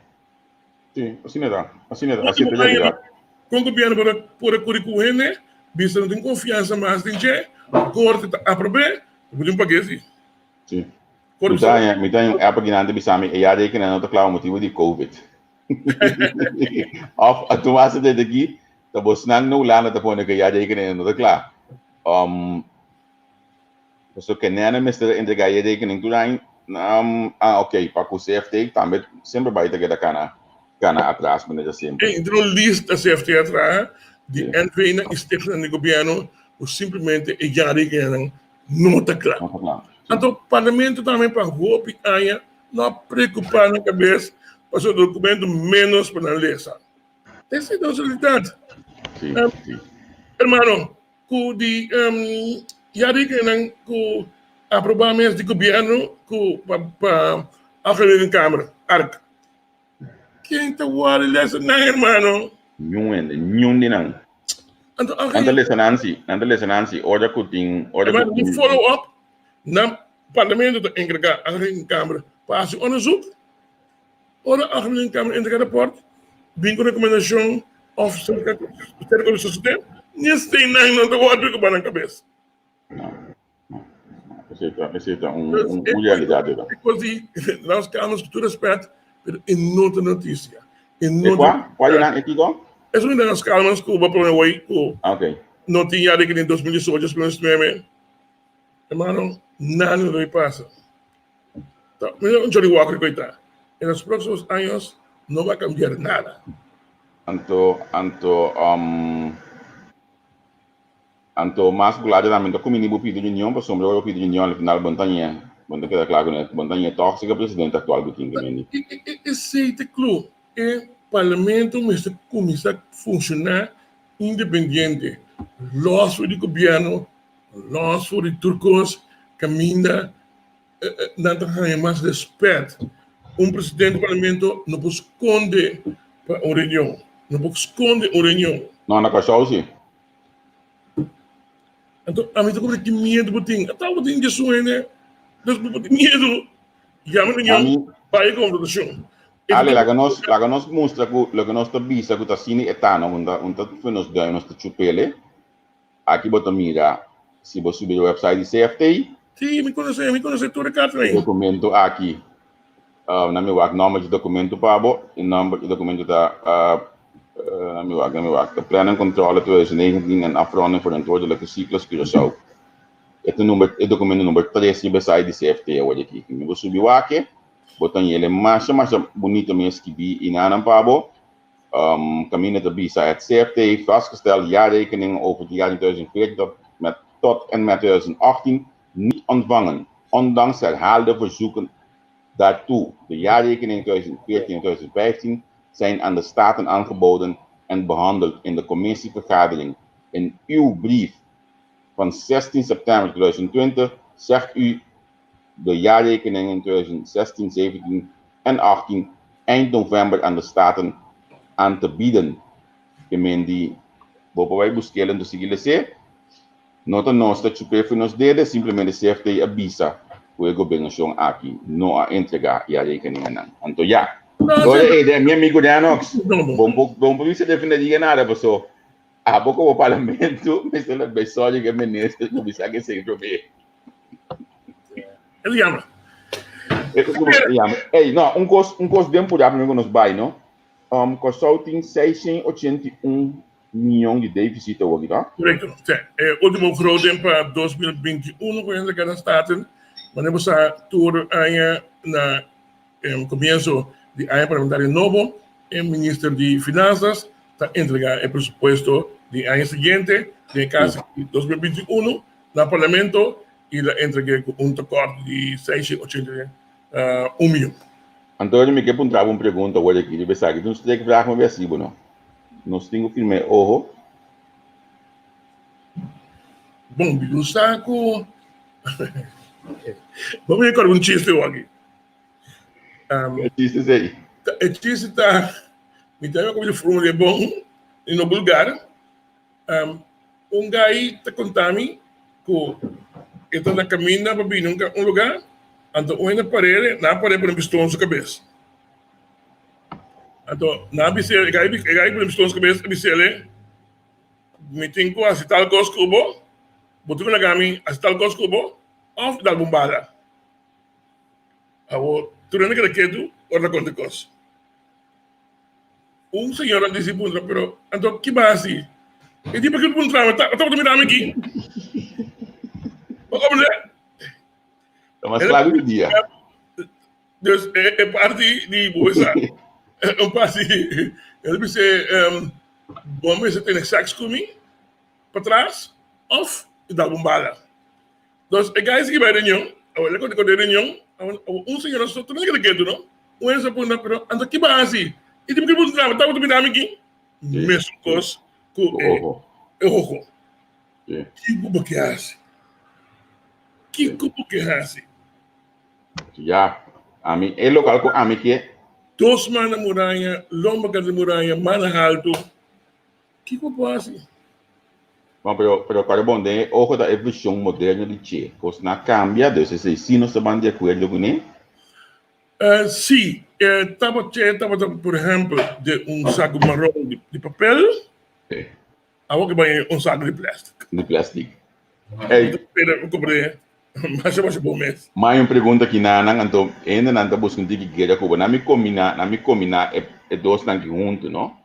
S1: Sí, asina ta. Asina ta. Asina ta realidad.
S2: Kon gobierno por por acudi cu hende, bisa no tin confiansa mas den dje, corte ta aprob'é, bo tin pag'é si.
S1: Sí. Mi ta haña, mi ta haña un app aki nan ta bisa mi e ya de kinan no ta kla pa motibu di covid. Of a tuma hasta desde aki ta bosnan na Hulanda ta pone ku e ya de kinan no ta kla. Um, Pasobra ke nene mester a entregá e rekening tur aña. Ah, ok, pa ku CFT tambe semper bai ta keda kana kana atras manera semper.
S2: Ey, entra un lista CFT a traha di NVnan i stichtnan di gobièrnu ku simplemente e ya rekeningnan no ta kla.
S1: No ta kla.
S2: Anto parlamento tambe pa hopi aña no a preokupá nan kabes pasobra dokumento ménos pa nan lesa. Esei ta nos realidat.
S1: Sí, sí.
S2: Hermano, ku di ya rekeningnan ku aprobá mes di gobièrnu ku pa pa Algemene Kamer, ark. Ken ta wòrdu lesa nan hermano?
S1: Niun hende, niun di nan.
S2: Anto
S1: Nan ta lesa nan si, nan ta lesa nan si ora ku tin, ora ku tin.
S2: Follow up, nan parlamento ta enkargá Algemene Kamer pa hasi onderzoek. Ora Algemene Kamer entrega raport, bin ku rekomendashon òf serka ku sosodé, ni esei nan no ta wòrdu ku nan kabes.
S1: No, no, no. Esei ta, esei ta un, un, un realidat eda.
S2: Because nos kanos ku tur respet, pero e no ta notisia. E
S1: E
S2: no
S1: kua?
S2: ta
S1: Kua di nan e kiko?
S2: Es un de las calmas ku bo pone hoy ku
S1: Ah, ok.
S2: no tin ya de que den 2018, 2019. Hermano, nada no debe pasa. Ta, mira un Johnny Walker koita. En los próximos años no va a cambiar nada.
S1: Anto, anto, um, anto mas ku la tambe ta kumini bo pidi reunion pasobra ora bo pidi reunion al final bo no ta ñe, bo no ta keda kla kuné, bo no ta ñe tòg si ku e presidente aktual ku tin kumini.
S2: Esei ta klu. E parlamento mester kuminsá funshoná independiente, lòs for di gobièrnu, lòs for di tur kos kaminda nan ta haña mas rèspèt. Un presidente di parlamento no por skonde pa un reunion, no por skonde un reunion.
S1: No, na Kòrsou si.
S2: Anto ami ta kumsa ki miedu bo tin? Ata bo tin djesun hende, dus bo por tin miedu. Yama reunion, bai e konfrontashon.
S1: Ale, laga nos, laga nos mustra ku loke nos ta bisa ku ta asina e ta, no? Un ta, un ta fe nos duim, nos ta chupele. Aki bo ta mira, si bo subi e website di CFT.
S2: Sí, mi konosé, mi konosé tur e karta
S1: ei. Dokumento aki, na mi wak nòmber di dokumento pa bo, e nòmber di dokumento ta, na mi wak, na mi wak, ta Planning Controle 2019 en Afronding Verantwoordelijke Cyclus Curaçao. E ta number, e dokumento number tres riba e site di CFT awor aki. Mi bo subi wak e, bo ta yele masha masha bunito mi a skibí i nanan pa bo. Kaminda ta bisa het CFT heeft vastgesteld jaarrekeningen over het jaar 2014 tot met tot en met 2018 niet ontvangen, ondanks herhaalde verzoeken daartoe. De jaarrekeningen 2014 en 2015 zijn aan de Staten aangeboden en behandeld in de commissievergadering. In uw brief van 16 september 2020 zegt u de jaarrekeningen 2016, 17 en 18 eind november aan de Staten aan te bieden. Ke men di, bo por bai busk'el anto sigui les'é. No ta nos ta chup'é fu nos dede, simplemente CFT a bisa ku e gobernashon aki no a entregá jaarrekeningennan. Anto ya. Ora ei den mi amigu Denox, bo no por bisa defende nada paso abo komo parlamento mester lo bai sòri ku e minister ku bisa ke esei promé.
S2: El yama.
S1: El yama. Ey, no, un kos, un kos den purá promé ku nos bai, no? Um, Kòrsou tin 681 mion di defisit awor, no?
S2: Korekto. Sí. E último begroting pa 2021 ku hende kada Staten, manera bo sa tur aña na komienso di aña parlamentario nobo, e minister di Finansas ta entregá e presupuesto di aña siguiente, den e kas di 2021, Na parlamento i la entreg'é ku un tekort di 681 mion.
S1: Antonio, mi ke puntra bo un pregunta awor aki riba esaki. Tin un strikvraag mi a hasi bo, no? Nos tin ku firma e oho.
S2: Bon, mi no sa ku Bo mi recorda un chiste awor aki.
S1: E chiste esei?
S2: E chiste ta, mi ta yama ku mi di bon i no bulgar. Un gai ta konta mi ku e ta na kaminda pa bini un lugá, anto un hende par'é, nan a par'é pone piston su kabes. Anto nan a bis'é, e gai e gai pone piston su kabes a bis'é, Mi tin ku hasi tal kos ku bo, bo tin ku laga mi hasi tal kos ku bo òf dal bo un bala. Awor tur hende keda ketu ora ta konta e kos. Un señora dici puntra, pero anto ki ba haci? E di, Pakiko puntra mi? Ta tabata mira mi aki. Bo comprende?
S1: Ta mas claro di dia.
S2: Dus e parti di bo sa, un parti, el bisa, bo mester tene seks ku mi patras of dal bo un bala. Dus e guy sigui bai reunion, awor el a konta konta e reunion, awor un señora so tur hende keda ketu no, un hende sa puntra pero anto ki bo a hasi? I di bo ki bo puntra tabata mira mi aki? Mesun kos ku e oho. Kiko bo ke hasi? Kiko bo ke hasi?
S1: Ya, ami e lokal ku ami ke.
S2: Dos man na muraya, lomba kanta di muraya, man na haltu. Kiko bo hasi?
S1: Bon, pero, pero kòrda bon, den e ojo ta e vision moderno di Che. Kosnan a kambia, dus esei sí nos ta ban di akuerdo kuné.
S2: Sí, e tabata, Che tabata, por ehèmpel, den un saku maron di, di papel.
S1: Sí.
S2: Awor ke bai un saku di plèstik.
S1: Di plèstik. Ey.
S2: Pero, bo komprendé? Masha masha bon mes.
S1: Mai un pregunta ki nan anto hende nan ta buska un tiki guera ku bo. Nan mi kombiná, nan mi kombiná e e dosnan aki huntu, no?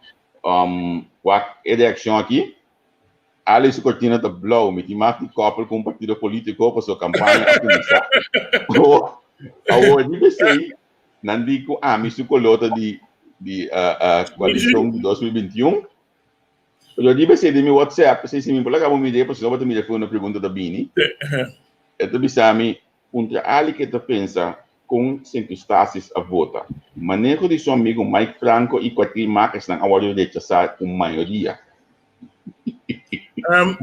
S1: Um, wak e reakshon aki. Ali su kortina ta blou, mi tin mag di koppel ku un partido polítiko pasobra kampaña a kuminsá. Awor, awor riba esei nan di ku ami su koló ta di di koalishon di 2021. Pero riba esei den mi WhatsApp, esei si mi por laga bo mira pasobra bo ta mira ku una pregunta ta bini. E ta bisa mi, puntra Ali ke ta pensa kon Sint Eustatius a vota. Maneho di su amigo Mike Franco i kualkier makersnan a wòrdu rechasá ku mayoria.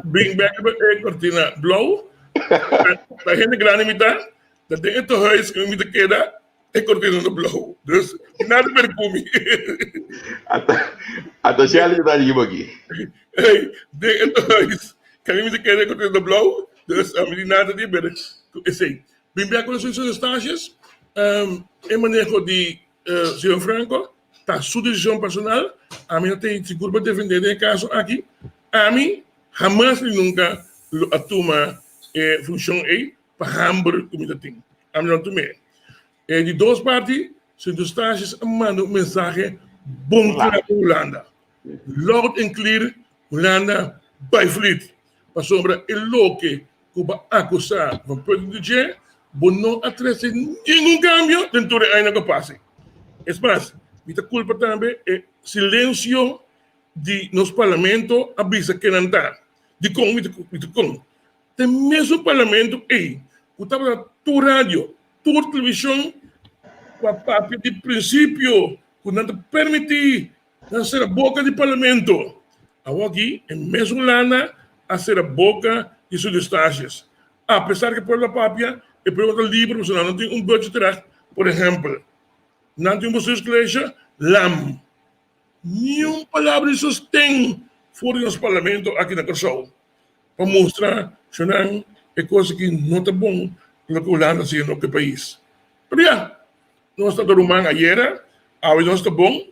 S2: Bin bek riba e kortina blou. Ta hende grandi mi ta, ta den e tehuis ku mi ta keda e kortina ta blou. Dus nada ber ku mi.
S1: Ata, ata Shelly ta riba aki.
S2: Hey, den e tehuis ku mi ta keda e kortina ta blou, dus ami di nada di ber ku esei. Bin bek ku Sint Eustatius, e maneho di Señor Franco ta su decision personal, ami no tin sigur pa defende den e caso aki, ami hamas ni nunca lo a tuma e funcion ey pa hamber cu mi ta tin, ami no a tum'e. E di dos parti, Sint Eustatius a manda un mensahe bon cla pa Hulanda, loud and clear, Hulanda bay flit, pasobra e loke ku bo a akusá van puerto di dje, bo no a trese ningun kambio den tur e añanan ku a pasa. Es mas, mi ta kulpa tambe e silensio di nos parlamento a bisa kenan ta. Dikon mi ta kon? Ta e mesun parlamento ei ku tabata tur radio, tur televishon ku a papia di prinsipio ku nan ta permití Nan sera boka di parlamento. Awoki e mesun lana a sera boka di Sint Eustatius. Apesar ku e pueblo a papia, e pueblo ta liber pasobra nan no tin un budget terecht. Por ehempel, nan tin un bestuurscollege, lam. Niun palabra di sosten for di nos parlamento aki na Kòrsou pa mustra ku nan e kos aki no ta bon loke Hulanda ta hasiendo ku e pais. Pero ya, nos ta ruman ayera, awe nos ta bon.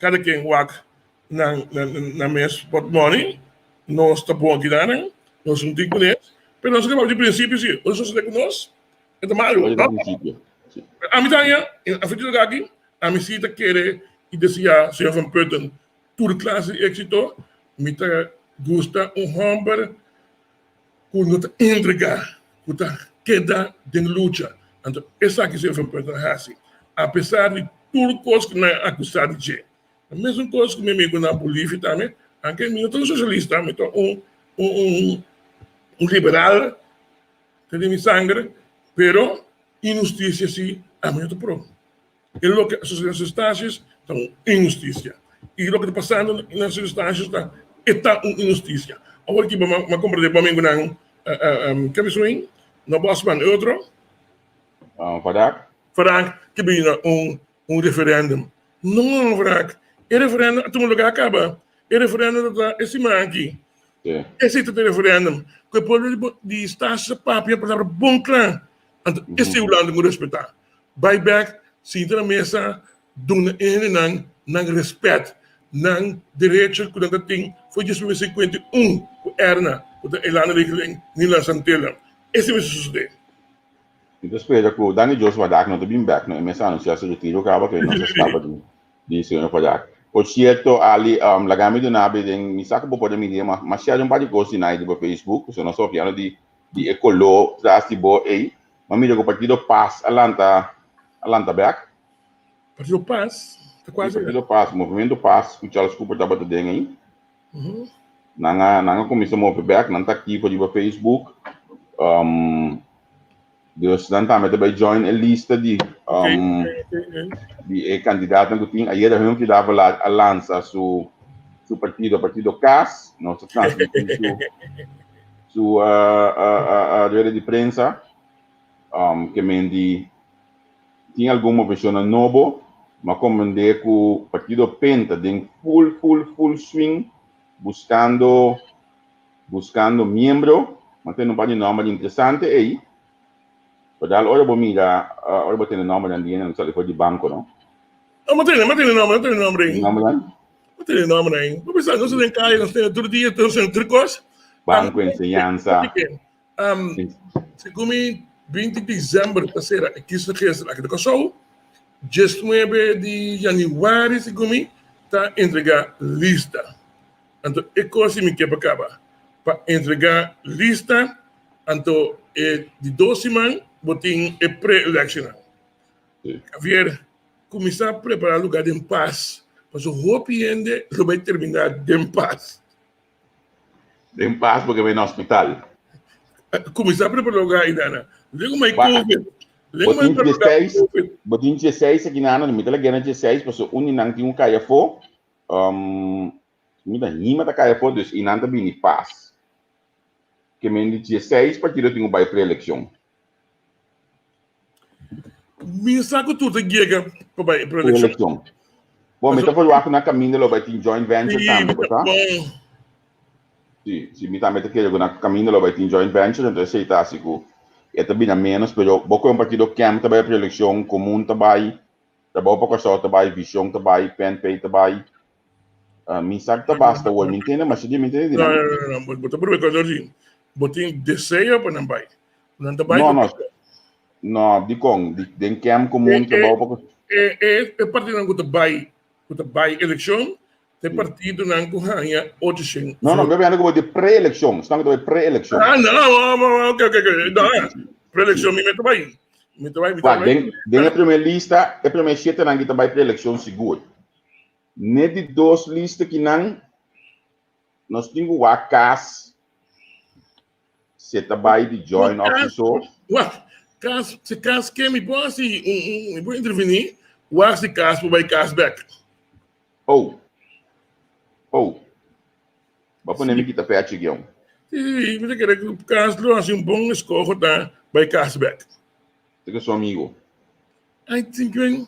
S2: Kada ken wak nan nan mes portmoni, nos ta bon aki nan, nos un tin kuné, pero nos a kaba di prinsipio si, ora sosodé ku nos, e ta malu, no? Ami ta haña, a fin di lugar aki, ami si ta kere i deseá señor Van Putten tur klase di éksito, mi ta gusta un hòmber ku no ta entregá, ku ta keda den lucha. Anto esaki señor Van Putten a hasi, apesar di tur kos ku nan a akusá di dje. E mesun kos ku mi amigu na Bolivia tambe, anke mi no ta un soshalista, mi ta un un un liberal, ta den mi sangre, pero inhustisia si ami no ta pro. E loke a sosodé na Sint Eustatius ta un inhustisia. I loke ta pasando na Sint Eustatius ta e ta un inhustisia. Awor ki bo a komprendé bo amigunan ke mi No Bosman e otro?
S1: Frank.
S2: Frank ke bini na un un referendum. No Frank, e referendum a tuma lugar kaba. E referendum ta e siman aki. Esei ta e referendum ku e pueblo di Eustatius a papia palabra bon kla. Anto esei Hulanda ku respetá. Bai bek, sinta na mesa, duna e hendenan nan respet, nan derecho ku nan ta tin for 1951 ku ERNA, ku ta e Landenregeling Nederlandse Antillen. Esei mester sosodé.
S1: Mi ta spera ku Danny Jos Vadak no ta bin bek no, e mes a anunsiá su retiro kaba ku e no sa skapa di di señor Vadak. Por sierto Ali, laga mi duna bo den, mi sa ku bo por a mira ma share un par di kos di nai riba Facebook, pasobra nos ta papiando di di e koló tras di bo ei. M'a mira ku Partido Pas a lanta a lanta bèk.
S2: Partido Pas? Ta
S1: kua esei? Partido Pas, Movimento Pas ku Charles Cooper tabata den ei. Nan a nan a kuminsá move bèk, nan ta aktivo riba Facebook. Dus nan tambe ta bai join e lista di di e kandidatonan ku tin. Ayera Humphrey Davelaar a lansa su su partido, Partido Kas. Nos ta transmití su su rueda di prensa ke men di tin algun moveshonnan nobo, m'a komprendé ku Partido pen ta den full full full swing buskando buskando miembro. M'a tende un par di nòmber interesante ei, pero ora bo mira ora bo tende nòmbernan di hende nan sali for di banko no.
S2: No, m'a tende, m'a tende nòmber, m'a tende nòmber ei.
S1: Nòmbernan?
S2: M'a tende nòmbernan ei. Bo bisa nos ta den kaya, nos tende tur dia, nos tende tur kos.
S1: Banko, enseñansa.
S2: Segun mi. 20 di desèmber ta sera e kiesregister aki na Kòrsou. 19 di yanüari segun mi ta entregá lista. Anto e kos si mi ke pa kaba pa entregá lista anto e di dos siman bo tin e pre-electionnan. Javier, kuminsá prepará lugá den pas pasobra hopi hende lo bai terminá den pas.
S1: Den pas porque bai na hospital.
S2: Kuminsá prepará lugá ei dana. Lego mai COVID.
S1: Lego mai prepará COVID. Bo tin 16 aki nana, mi ta lag'é na 16 pasobra un di nan tin un kai afó. Mi ta hima ta kai afó, dus i nan ta bini pas. Ke men di 16 partido tin ku bai preelekshon.
S2: Mi sa ku tur ta yega pa bai preelekshon.
S1: Preelekshon. Bon, mi ta verwacht ku na kaminda lo bai tin joint venture tambe, bo sa? Si, si, mi tambe ta kere ku na kaminda lo bai tin joint venture, entonces esei ta hasi ku e ta bira ménos, pero bo ku un partido KEM ta bai preelekshon, Komun ta bai, Trabou pa Kòrsou ta bai, Vishon ta bai, PNP ta bai. Mi sa ku ta basta awor, mi ntende masha di, mi ntende di
S2: nan. No, no, no, bo ta prueba ku dor bo tin deseo pa nan bai. Nan ta bai.
S1: No, no, no, dikon? Den KEM, Komun, Trabou pa Kòrsou.
S2: E partidonan ku ta bai, ku ta bai elekshon, ta e partidonan ku haña 800.
S1: No, no, mi ta hablando ku bo di pre-elekshon, esnan ku ta bai pre-elekshon.
S2: Ah, no, ok, ok, ok, no, pre-elekshon mi ta bai. Mi ta bai, mi ta bai.
S1: Den e promé lista, e promé shetenan ki ta bai pre-elekshon sigur. Ne di dos lista kinan, nos tin ku wak kas si e ta bai di join òf si so.
S2: Wak, kas, si kas ke mi por hasi un, un, mi por intervení, wak si kas por bai kas bèk.
S1: Oh, oh, bo a pone mi kita pechi guion.
S2: Sí, mi ta kere ku kas lo hasi un bon eskoho ta bai kas bèk.
S1: Ta ke su amigo.
S2: I think wen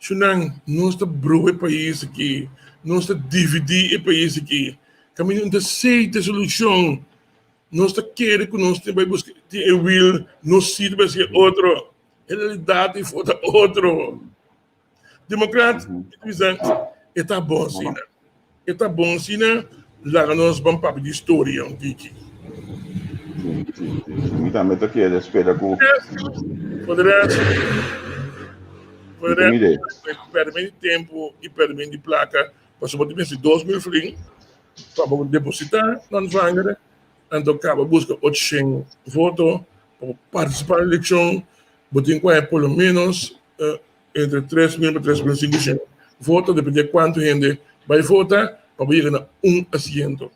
S2: shunan nos ta broe e pais aki, nos ta dividí e pais aki, kaminda no ta esei ta e solushon. Nos ta kere ku nos tin bai buska tin e wil, nos si ta bai hasi e otro. E realidat ei for ta otro. Demokrat bisa e ta bon asina. E ta bon asina, laga nos ban papia di storia un tiki.
S1: Sí, sí, sí. Mi tambe ta kere spera ku.
S2: For the rest, for the rest, pèrdè di tempu i pèrdè di plaka, pasobra bo ta mester 2000 florin pa bo depositá na ontvanger, anto kaba buska 800 voto pa bo partisipá na elekshon, bo tin ku haña por lo ménos entre 3000 pa 3500 voto, depende kuantu hende bai vota pa bo yega na un asiento.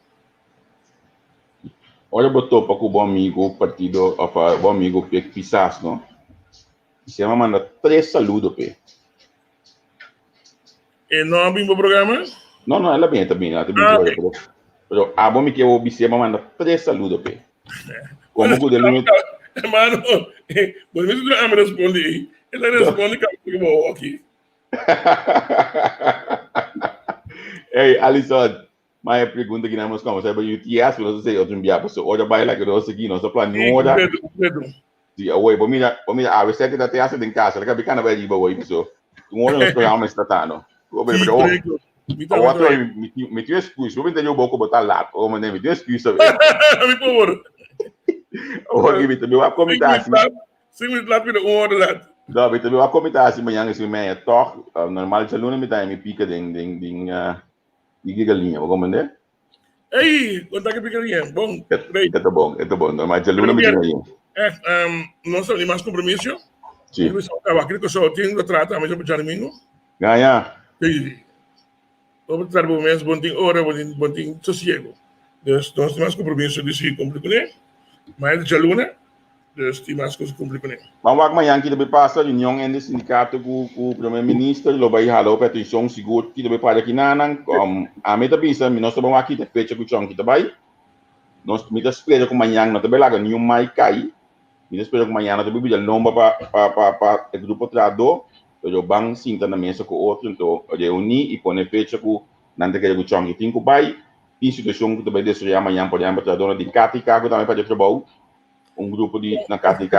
S1: Ora bo topa ku bo amigu partido òf bo amigu Pik Pisas no, se a manda tres saludo p'e.
S2: E no a bin bo programa?
S1: No, no, el a bin, el ta bin, el ta bin ah, pero, pero abo mi ke bo bis'é pa manda tres saludo p'e. Como ku del
S2: mi Hermano, bo mi tu ame respondi. El a respondi ka ku bo oki.
S1: Hey, Alison, ma e pregunta que nós vamos ba UTS, pero não sei outro dia, paso ora baila que nós aqui, nós plan hora. Si, awor, bo mira, bo mira, awe sete ta te hace den casa, la ka na bai riba awor, so. Un hora nos programa está tano. Pero, pero, awor, awor, mi mi tin excuse, bo binta yo boko bo ta laat, o mane, mi tin excuse.
S2: Mi por.
S1: Awor, mi mi wa komita
S2: asi. Si mi laat mi un hora laat.
S1: No, mi mi wa komita asi mañana si meia toch, normal djaluna mi ta mi pika den den den di galiña, bo comprende?
S2: Ey, konta ke pika galiña. Bon,
S1: great. E ta bon, e ta bon. Normal djaluna mi tin galiña.
S2: Eh, nos ta mas compromiso.
S1: Sí.
S2: Awa kiko so tin lo trata a mi so djadomingo.
S1: Gaña.
S2: Sí. Bo trata bo mes, bon tin ora, bon tin, bon tin sosiego. Dus nos tin mas compromiso di sigui cumpli kuné. Ma e djaluna. Dus tin mas kos kumpli kuné.
S1: Ban wak mañan ki ta bay pasa, reunion ende sindicato cu cu primer minister lo bay hala hopi atencion sigur ki ta bay para kinanan. Ami ta bisa mi nos ta ban wak kita fecha cu chon ki ta bay. Nos mi ta spera cu mañan no ta bay laga niun mai cay. Mi ta spera cu mañan no ta bay bida lomba pa pa pa pa e grupo trahador pero ban sinta na mesa cu otro enton reuni y pone fecha cu nan ta kere cu chon ki tin cu bay. Tin situacion cu ta bay desaroya mañan por ehempel trahadornan di KTK cu tambe perde trabou. Un grupo di na KTK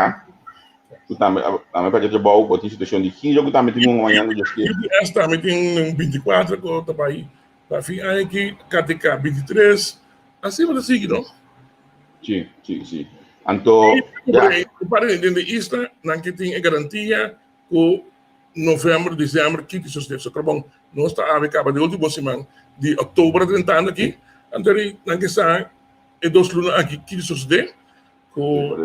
S1: ku tambe tambe perde trabou, bo tin situashon di giro ku tambe tin un mañana ku Dios kier.
S2: UPS tambe tin un 24 ku ta bai pa fin aña aki, KTK 23, asina bo ta sigui no?
S1: Si, si, si. Anto,
S2: ya. Para den de isla, nan ke tin e garantia ku november, december, kiti sosodé. So, bon, nos ta awe kaba de último siman di oktober drentando aki, anto nan ke sa e dos luna aki kiti sosodé, ku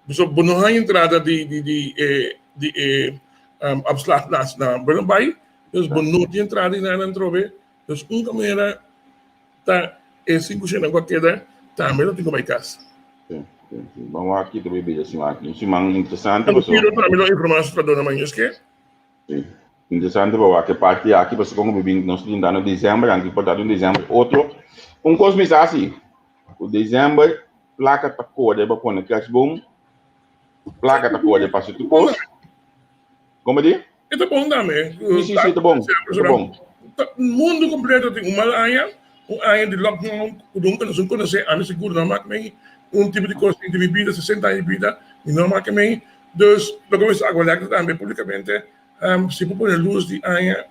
S2: so bo no haña entrada di di di e di e um, opslagplaats na Bullenbaai, dus bo no tin entrada di nan atrobe, dus un kamera Ta e 5 nan ku a keda tambe lo tin ku bai kas.
S1: Sí, sí, sí. Ban wak ki ta bai bida siman aki. Un siman interesante
S2: paso. Pido tambe lo informá su tradó na manhos ke.
S1: Sí. Interesante pa wak e parti aki paso kon ku bin nos tin dano december anke por ta un december otro. Un kos mi sa si ku december plaka ta kore pa pone kerstboom. Plaka ta kore pa hasi tur kos. Como di?
S2: E ta bon tambe.
S1: Sí, sí, sí, ta bon. Ta bon.
S2: Mundo completo tin un mal aña, un aña di lockdown, ku nunca nos un conoce, ami sigur no a mak mei un tipo di cos den mi bida, 60 aña di bida, mi no a mak mei. Dus, loke mi sa aguardá tambe publicamente, si por pone luz di aña,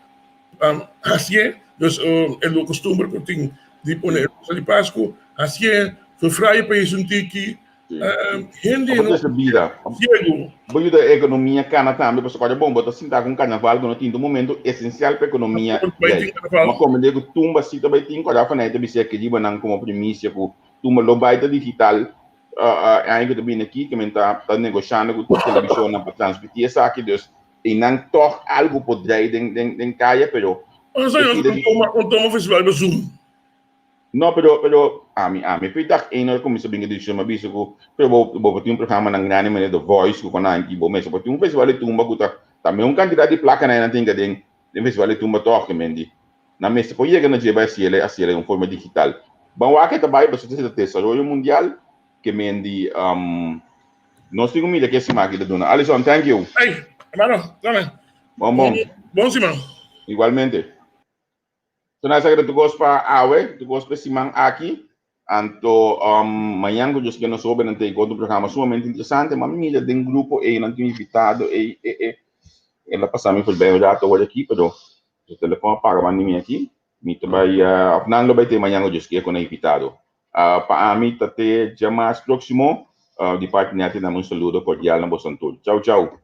S2: hacié, dus e lo costumber ku tin di pone luz di Pascu, hacié, verfraai e pais un tiki, Hende
S1: no bida.
S2: Ciego.
S1: Bo yuda e ekonomia kana tambe pasobra kòrda bon bo ta sinta ku un karnaval ku no tin ta un momento esensial pa ekonomia
S2: Bai tin karnaval.
S1: Ma komende ku tumba si ta bai tin kòrda fanei ta bisa ke riba nan komo primisia ku tumba lo bai ta digital aña ku ta bini aki ke men ta ta negoshando ku televishonnan pa transmití esaki dus einan tòg algu por drei den den den kaya pero
S2: Un toma festival riba zoom.
S1: No, pero, pero, ami, ami, pe dag één ora kuminsá bin e discushon, mi a bisa ku, pero bo, bo por tin un programanan grandi manera The Voice ku kon anki, bo mester por tin un festival di tumba ku ta, tambe un kantidat di plakanan nan tin den, den festival di tumba tòg, ke men di, nan mester por yega na dje bai hasiel, hasiel den un forma digital. Ban wak e ta bai, pasobra ta desaroyo mundial, ke men di, nos tin ku mira ke siman aki ta duna. Alison, thank you.
S2: Ey, hermano, dame.
S1: Bon, bon.
S2: Bon siman.
S1: Igualmente. So nan esaki ta tur kos pa awe, tur kos pa e siman aki. Anto um, mañan ku Dios ke nos hobennan ta enkontra un programa sumamente interesante. Ma mi mira den grupo ei nan tin invitado ei e e el a pasa mi voorbij un rato awor aki, pero su telefon a paga banda di mi aki. Mi ta bai uh, of nan lo bai te mañan ku Dios ke ku nan invitado. Uh, pa ami ta te djamas próximo. Uh, di parti Netty, dame un saludo cordial na boso tur. Chau, chau.